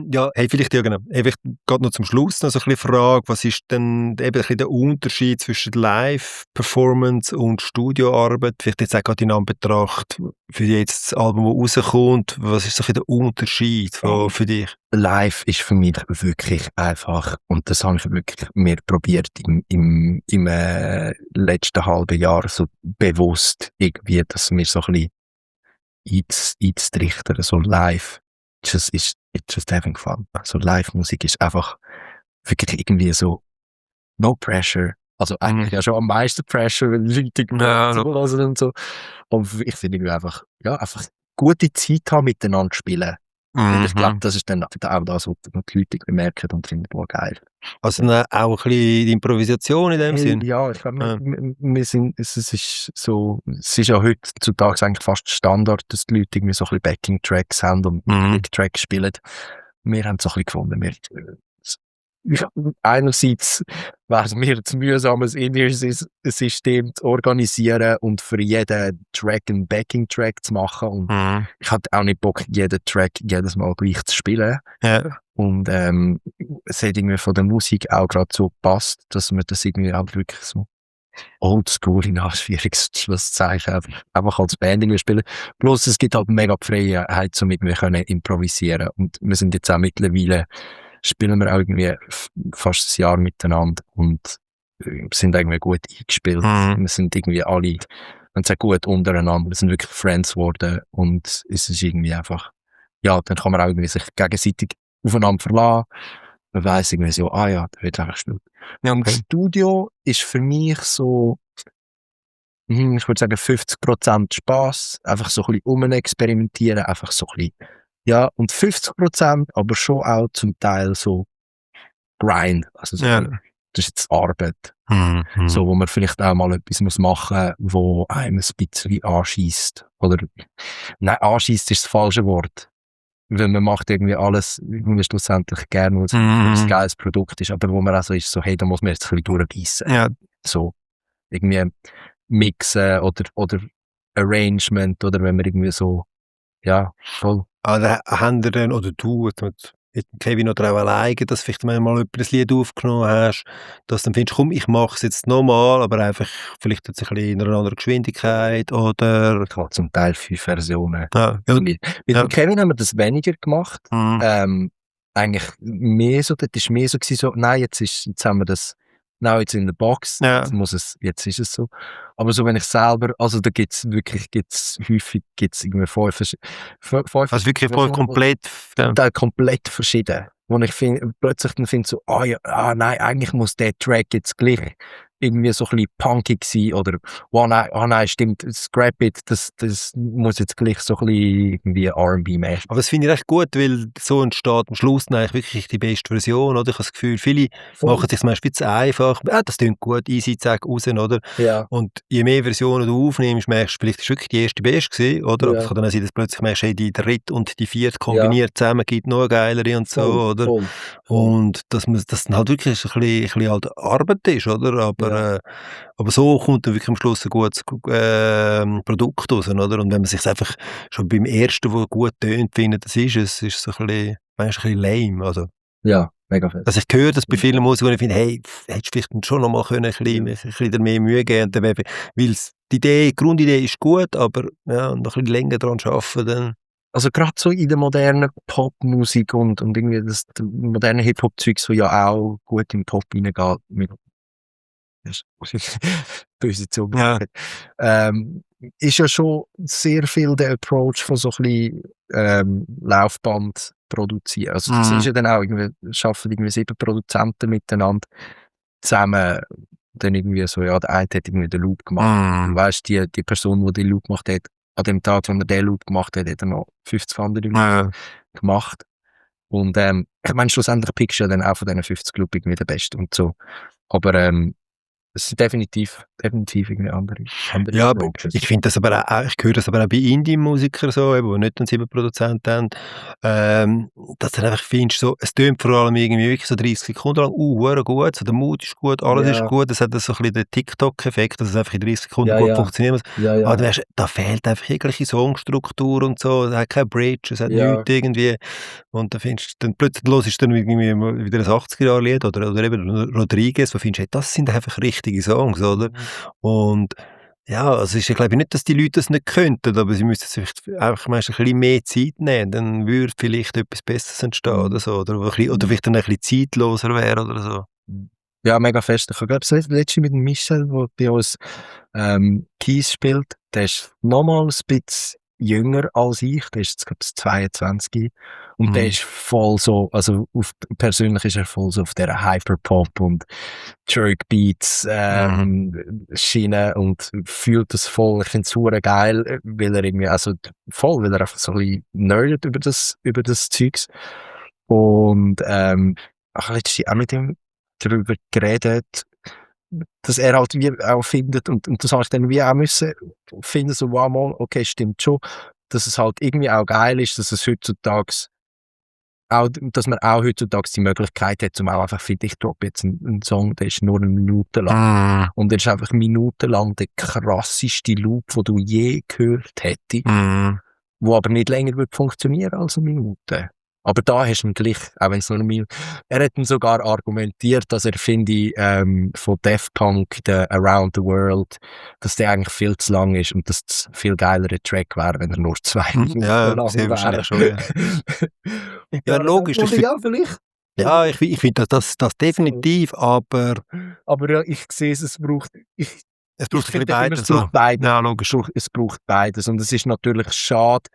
Ja, hey, vielleicht, ja genau. Vielleicht geht noch zum Schluss noch so ein bisschen Frage, was ist denn eben ein bisschen der Unterschied zwischen Live-Performance und Studioarbeit? Vielleicht jetzt auch gerade in Anbetracht für jetzt das Album, das rauskommt. Was ist so ein bisschen der Unterschied für dich? Live ist für mich wirklich einfach, und das habe ich wirklich mir probiert im letzten halben Jahr so bewusst irgendwie, dass mir so ein bisschen einzutrichtern, so live, it's just having fun. Also Live-Musik ist einfach wirklich irgendwie so no pressure. Also eigentlich ja schon am meisten Pressure, wenn Leute zuhören und so. Aber ich finde irgendwie einfach gute Zeit haben, miteinander spielen. Und ich glaube, das ist dann auch das, was die Leute bemerken und finden, geil. Also auch ein bisschen die Improvisation in dem Sinn? Ja, ich glaube, es ist ja heutzutage eigentlich fast Standard, dass die Leute irgendwie so ein bisschen Backing-Tracks haben und Tracks spielen. Wir haben so ein bisschen gefunden, einerseits wäre es mir zu mühsam, ein In-Ear-System zu organisieren und für jeden Track einen Backing-Track zu machen. Und ich hatte auch nicht Bock, jeden Track jedes Mal gleich zu spielen. Ja. Und es hat irgendwie von der Musik auch gerade so gepasst, dass man das irgendwie auch wirklich so oldschool in Anführungszeichen einfach als Band irgendwie spielen. Bloß es gibt halt mega die Freiheit, somit wir können improvisieren. Und wir sind jetzt auch mittlerweile spielen wir auch irgendwie fast ein Jahr miteinander und sind irgendwie gut eingespielt. Wir sind irgendwie alle sehr gut untereinander. Wir sind wirklich Friends geworden und es ist irgendwie einfach, ja, dann kann man auch irgendwie sich gegenseitig aufeinander verlassen. Man weiss irgendwie so, ja, da wird einfach gespielt. Ja, und das Studio ist für mich so, ich würde sagen 50% Spass, einfach so ein bisschen rumexperimentieren, einfach so ein bisschen. Ja, und 50%, aber schon auch zum Teil so Grind. Also so, das ist jetzt Arbeit. So, wo man vielleicht auch mal etwas machen muss, wo einem ein bisschen anschießt. Oder, nein, anschießt ist das falsche Wort. Weil man macht irgendwie alles, irgendwie schlussendlich gerne, weil es ein geiles Produkt ist, aber wo man auch so ist, so, hey, da muss man jetzt ein bisschen durchbeissen. Ja. So, irgendwie mixen oder Arrangement, oder wenn man irgendwie so Ja, voll. Oder habt ihr dann, oder du, jetzt mit Kevin oder auch alleine, dass vielleicht mal jemand ein Lied aufgenommen hast, dass du dann findest, komm, ich mache es jetzt nochmal, aber einfach vielleicht jetzt ein bisschen in einer anderen Geschwindigkeit oder... Ich habe zum Teil 5 Versionen. Ja, ja, Mit ja. dem Kevin haben wir das weniger gemacht. Mhm. Eigentlich mehr so, das war mehr so gewesen, so, nein, jetzt haben wir das, now it's in the box, Ja. jetzt ist es so. Aber so, wenn ich selber, also da gibt's häufig irgendwie 5 Also wirklich voll Versionen, komplett... Ja. da komplett verschieden. Wo ich plötzlich dann finde so, nein, eigentlich muss der Track jetzt gleich irgendwie so ein bisschen punkig sein oder, nein, stimmt, scrap it, das muss jetzt gleich so ein bisschen irgendwie R&B-mäßig. Aber das finde ich recht gut, weil so entsteht am Schluss dann eigentlich wirklich die beste Version, oder? Ich habe das Gefühl, viele machen sich manchmal zu einfach. Das klingt gut, easy, zack, raus, oder? Ja. Und je mehr Versionen du aufnimmst, merkst du, vielleicht ist wirklich die erste beste gewesen, oder? Aber es kann dann auch sein, dass plötzlich merkst, hey, die dritte und die vierte kombiniert zusammen gibt noch eine geilere und so, oder? Voll. Und dass dann halt wirklich ein bisschen halt Arbeit ist, oder? Aber so kommt dann wirklich am Schluss ein gutes Produkt raus, oder? Und wenn man sich einfach schon beim ersten, wo gut tönt, findet, das ist es, ist so ein bisschen, manchmal ein bisschen lame, also. Ja, mega fest. Also ich höre das bei vielen Musikern, ich finde, hey, hättest du vielleicht schon noch mal können, ein bisschen mehr Mühe geben können, weil die Grundidee ist gut, aber ja, noch ein bisschen länger daran arbeiten, dann... Also gerade so in der modernen Popmusik und irgendwie das moderne Hip-Hop-Zeug, so ja auch gut im Pop reingeht, mit böse Zunge. Ja. Ist ja schon sehr viel der Approach von so ein bisschen Laufband produzieren. Also das ist ja dann auch irgendwie, arbeiten irgendwie 7 Produzenten miteinander zusammen, dann irgendwie so, ja, der eine hat irgendwie den Loop gemacht. Und weisst, die Person, die den Loop gemacht hat, an dem Tag, wo er den Loop gemacht hat, hat er noch 50 andere Loops gemacht. Und ich meine, schlussendlich pickst du ja dann auch von diesen 50 Loop irgendwie den Besten und so. Aber es sind definitiv irgendwie andere Ja, Approaches. ich finde das aber auch, ich höre das aber auch bei Indie-Musikern so, eben, die nicht einen 7 Produzenten haben, dass du dann einfach findest, so, es tönt vor allem irgendwie wirklich so 30 Sekunden lang, hure gut, so der Mut ist gut, alles ist gut, es hat so ein bisschen den TikTok-Effekt, dass es einfach in 30 Sekunden gut funktionieren muss. Aber du weißt, da fehlt einfach jegliche Songstruktur und so, es hat keine Bridge, es hat nichts irgendwie. Und dann plötzlich hörst du dann irgendwie wieder ein 80er-Jahre-Lied oder eben Rodriguez, wo findest, hey, das sind einfach richtige Songs, oder? Und ja, also es ist ja, glaube ich, nicht, dass die Leute das nicht könnten, aber sie müssten sich einfach meist ein bisschen mehr Zeit nehmen, dann würde vielleicht etwas Besseres entstehen oder so, oder vielleicht dann ein bisschen zeitloser wäre oder so. Ja, mega fest. Ich habe gerade letztens mit dem Michel, der bei uns Keys spielt, der ist nochmals ein bisschen jünger als ich, der ist jetzt glaube ich 22 und der ist voll so, also persönlich ist er voll so auf der Hyperpop und Jerkbeats Schiene und fühlt das voll. Ich finde es super geil, weil er irgendwie, also voll, weil er einfach so ein bisschen nerdet über das Zeugs. Und ich habe letztens auch mit ihm darüber geredet, dass er halt wie auch findet, und das habe ich dann wie auch müssen finden, so, wow, mal, okay, stimmt schon, dass es halt irgendwie auch geil ist, dass es heutzutage auch, dass man auch heutzutage die Möglichkeit hat, um auch einfach, finde ich, droppe jetzt einen Song, der ist nur 1 Minute lang. Und der ist einfach minutenlang der krasseste Loop, den du je gehört hättest, wo aber nicht länger wird funktionieren als 1 Minute. Aber da hast du ihn gleich, auch wenn es nur 1 Minute... Er hat ihm sogar argumentiert, dass er, finde ich, von Daft Punk, der Around the World, dass der eigentlich viel zu lang ist und dass es viel geilere Track wäre, wenn er nur 2 Minuten lang sehr wäre. wahrscheinlich schon, ja. Ja, logisch. Ja, vielleicht. Ja, ich finde das definitiv, aber ja, ich sehe es braucht... es braucht ein bisschen beides. beides. So. Beides. Ja, logisch. Es braucht beides. Und es ist natürlich schade,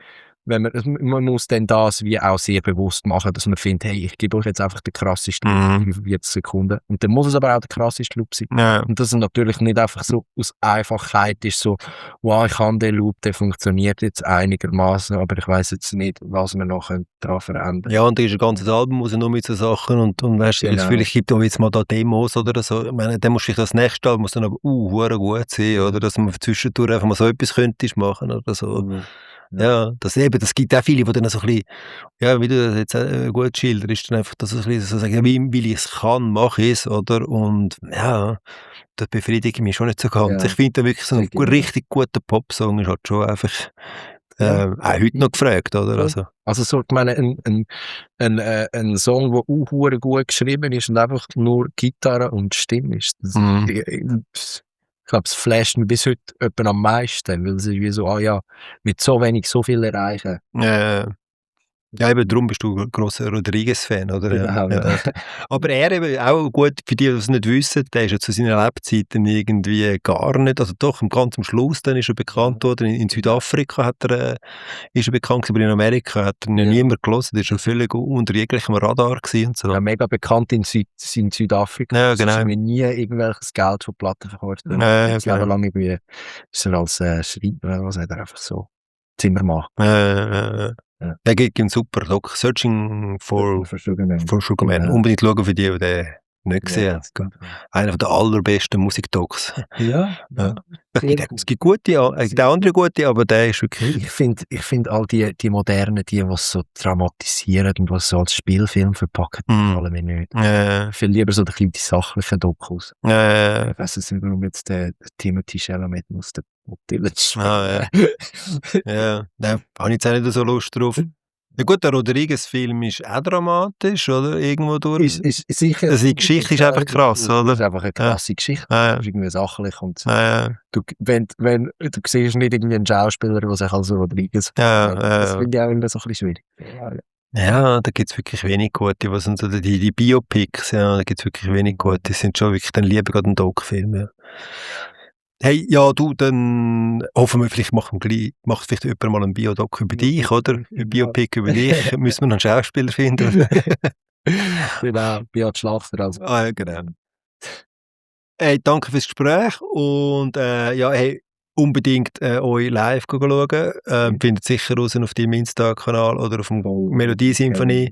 wenn man muss dann das wie auch sehr bewusst machen, dass man findet, hey, ich gebe euch jetzt einfach den krassesten Loop in 40 Sekunden. Und dann muss es aber auch der krasseste Loop sein. Ja. Und dass es natürlich nicht einfach so aus Einfachheit ist, so, wow, ich habe den Loop, der funktioniert jetzt einigermaßen, aber ich weiss jetzt nicht, was wir noch daran verändern. Ja, und da ist ein ganzes Album raus, nur mit so Sachen und weißt du, vielleicht gibt es jetzt mal da Demos oder so. Ich meine, dann muss ich das nächste Album muss dann aber hure gut sein, oder dass man zwischendurch einfach mal so etwas könntest machen oder so. Ja, das gibt auch viele, die dann so ein bisschen, ja, wie du das jetzt gut schilderst, dann einfach das so ein bisschen so sagen, ja, weil ich es kann, mache ich es, oder? Und ja, das befriedigt mich schon nicht so ganz. Ich finde wirklich so ein richtig guter Popsong ist halt schon einfach, auch heute noch gefragt, oder? Also so, ich meine, ein Song, der auch gut geschrieben ist und einfach nur Gitarre und Stimme ist. Ich glaube, es flasht mich bis heute etwa am meisten, weil es ist wie so, mit so wenig so viel erreichen. Ja, eben darum bist du ein grosser Rodriguez-Fan, oder? Ja. Aber er eben auch gut, für die, die es nicht wissen, der ist ja zu seinen Lebzeiten irgendwie gar nicht, also doch, ganz am Schluss dann ist er bekannt worden, in Südafrika ist er bekannt, aber in Amerika hat er niemand gehört, der ist schon völlig unter jeglichem Radar gewesen und so. Ja, mega bekannt in Südafrika. Ja, genau. Also, nie irgendwelches Geld für Platten verkauft. Jahrelang irgendwie ist er als Schreiber, was hat er einfach so Zimmermann. Der gibt einen super Doc, Searching for Sugar Man. Unbedingt schauen für die den nicht gesehen haben. Einer der allerbesten Musikdocs. Ja. Es gibt gute, andere gute, aber der ist wirklich... Ich find all die modernen, die was so dramatisieren und was so als Spielfilm verpacken, gefallen mir nicht. Ich finde lieber so die sachlichen Dokus. Ich weiss nicht, warum jetzt der Timothy Chalamet muss den Dylan spielen. Da habe ich jetzt auch nicht so Lust drauf. Ja gut, der Rodriguez-Film ist auch dramatisch, oder? Irgendwo durch. Ist sicher. Also die Geschichte ist einfach krass, oder? Das ist einfach eine krasse Geschichte. Das ist irgendwie sachlich. Und du siehst nicht irgendwie einen Schauspieler, der sich als Rodriguez das finde ich auch immer so ein bisschen schwierig. Ja, da gibt es wirklich wenig gute. Was sind so die Biopics? Ja, da gibt es wirklich wenig gute. Die sind schon wirklich dann lieber gerade ein Doc-Film. Ja. Hey, ja, du, dann hoffen wir, vielleicht macht vielleicht jemand mal einen Biodoc über dich, oder? Ein Biopic über dich. Müssen wir noch einen Schauspieler finden? Genau, Beat Schlachter. Also. Ja, genau. Hey, danke fürs Gespräch und unbedingt euch live schauen. Findet sicher raus auf deinem Insta-Kanal oder auf dem Melodie-Symphonie.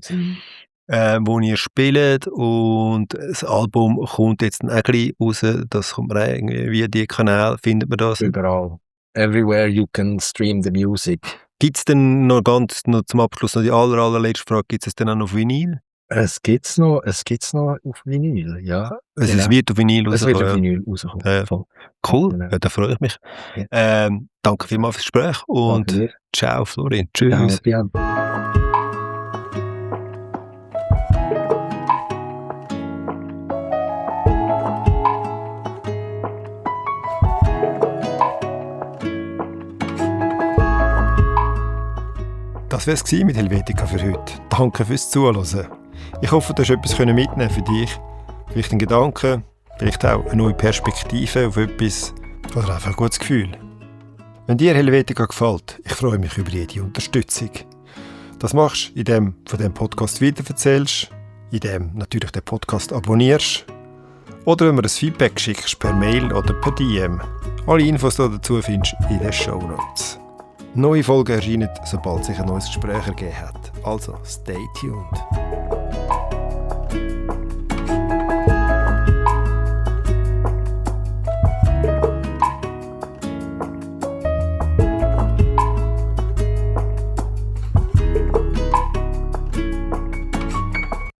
Wo ihr spielt und das Album kommt jetzt ein bisschen raus, das kommt man irgendwie, wie die Kanäle, findet man das? Überall. Everywhere you can stream the music. Gibt es denn noch zum Abschluss noch die allerletzte Frage, gibt es denn auch noch auf Vinyl? Es gibt's noch auf Vinyl, ja. Also es wird auf Vinyl rauskommen? Es wird auf Vinyl rauskommen. Ja. Cool, ja, da freue ich mich. Ja. Danke vielmals fürs Gespräch und ciao Florian, tschüss. Ja. Das war es mit Helvetica für heute. Danke fürs Zuhören. Ich hoffe, du hast etwas mitnehmen für dich. Vielleicht einen Gedanken, vielleicht auch eine neue Perspektive auf etwas oder einfach ein gutes Gefühl. Wenn dir Helvetica gefällt, ich freue mich über jede Unterstützung. Das machst du, indem du von diesem Podcast weitererzählst, indem natürlich den Podcast abonnierst oder wenn du mir ein Feedback schickst per Mail oder per DM. Alle Infos dazu findest du in den Shownotes. Neue Folgen erscheinen, sobald sich ein neues Gespräch ergeben hat. Also, stay tuned.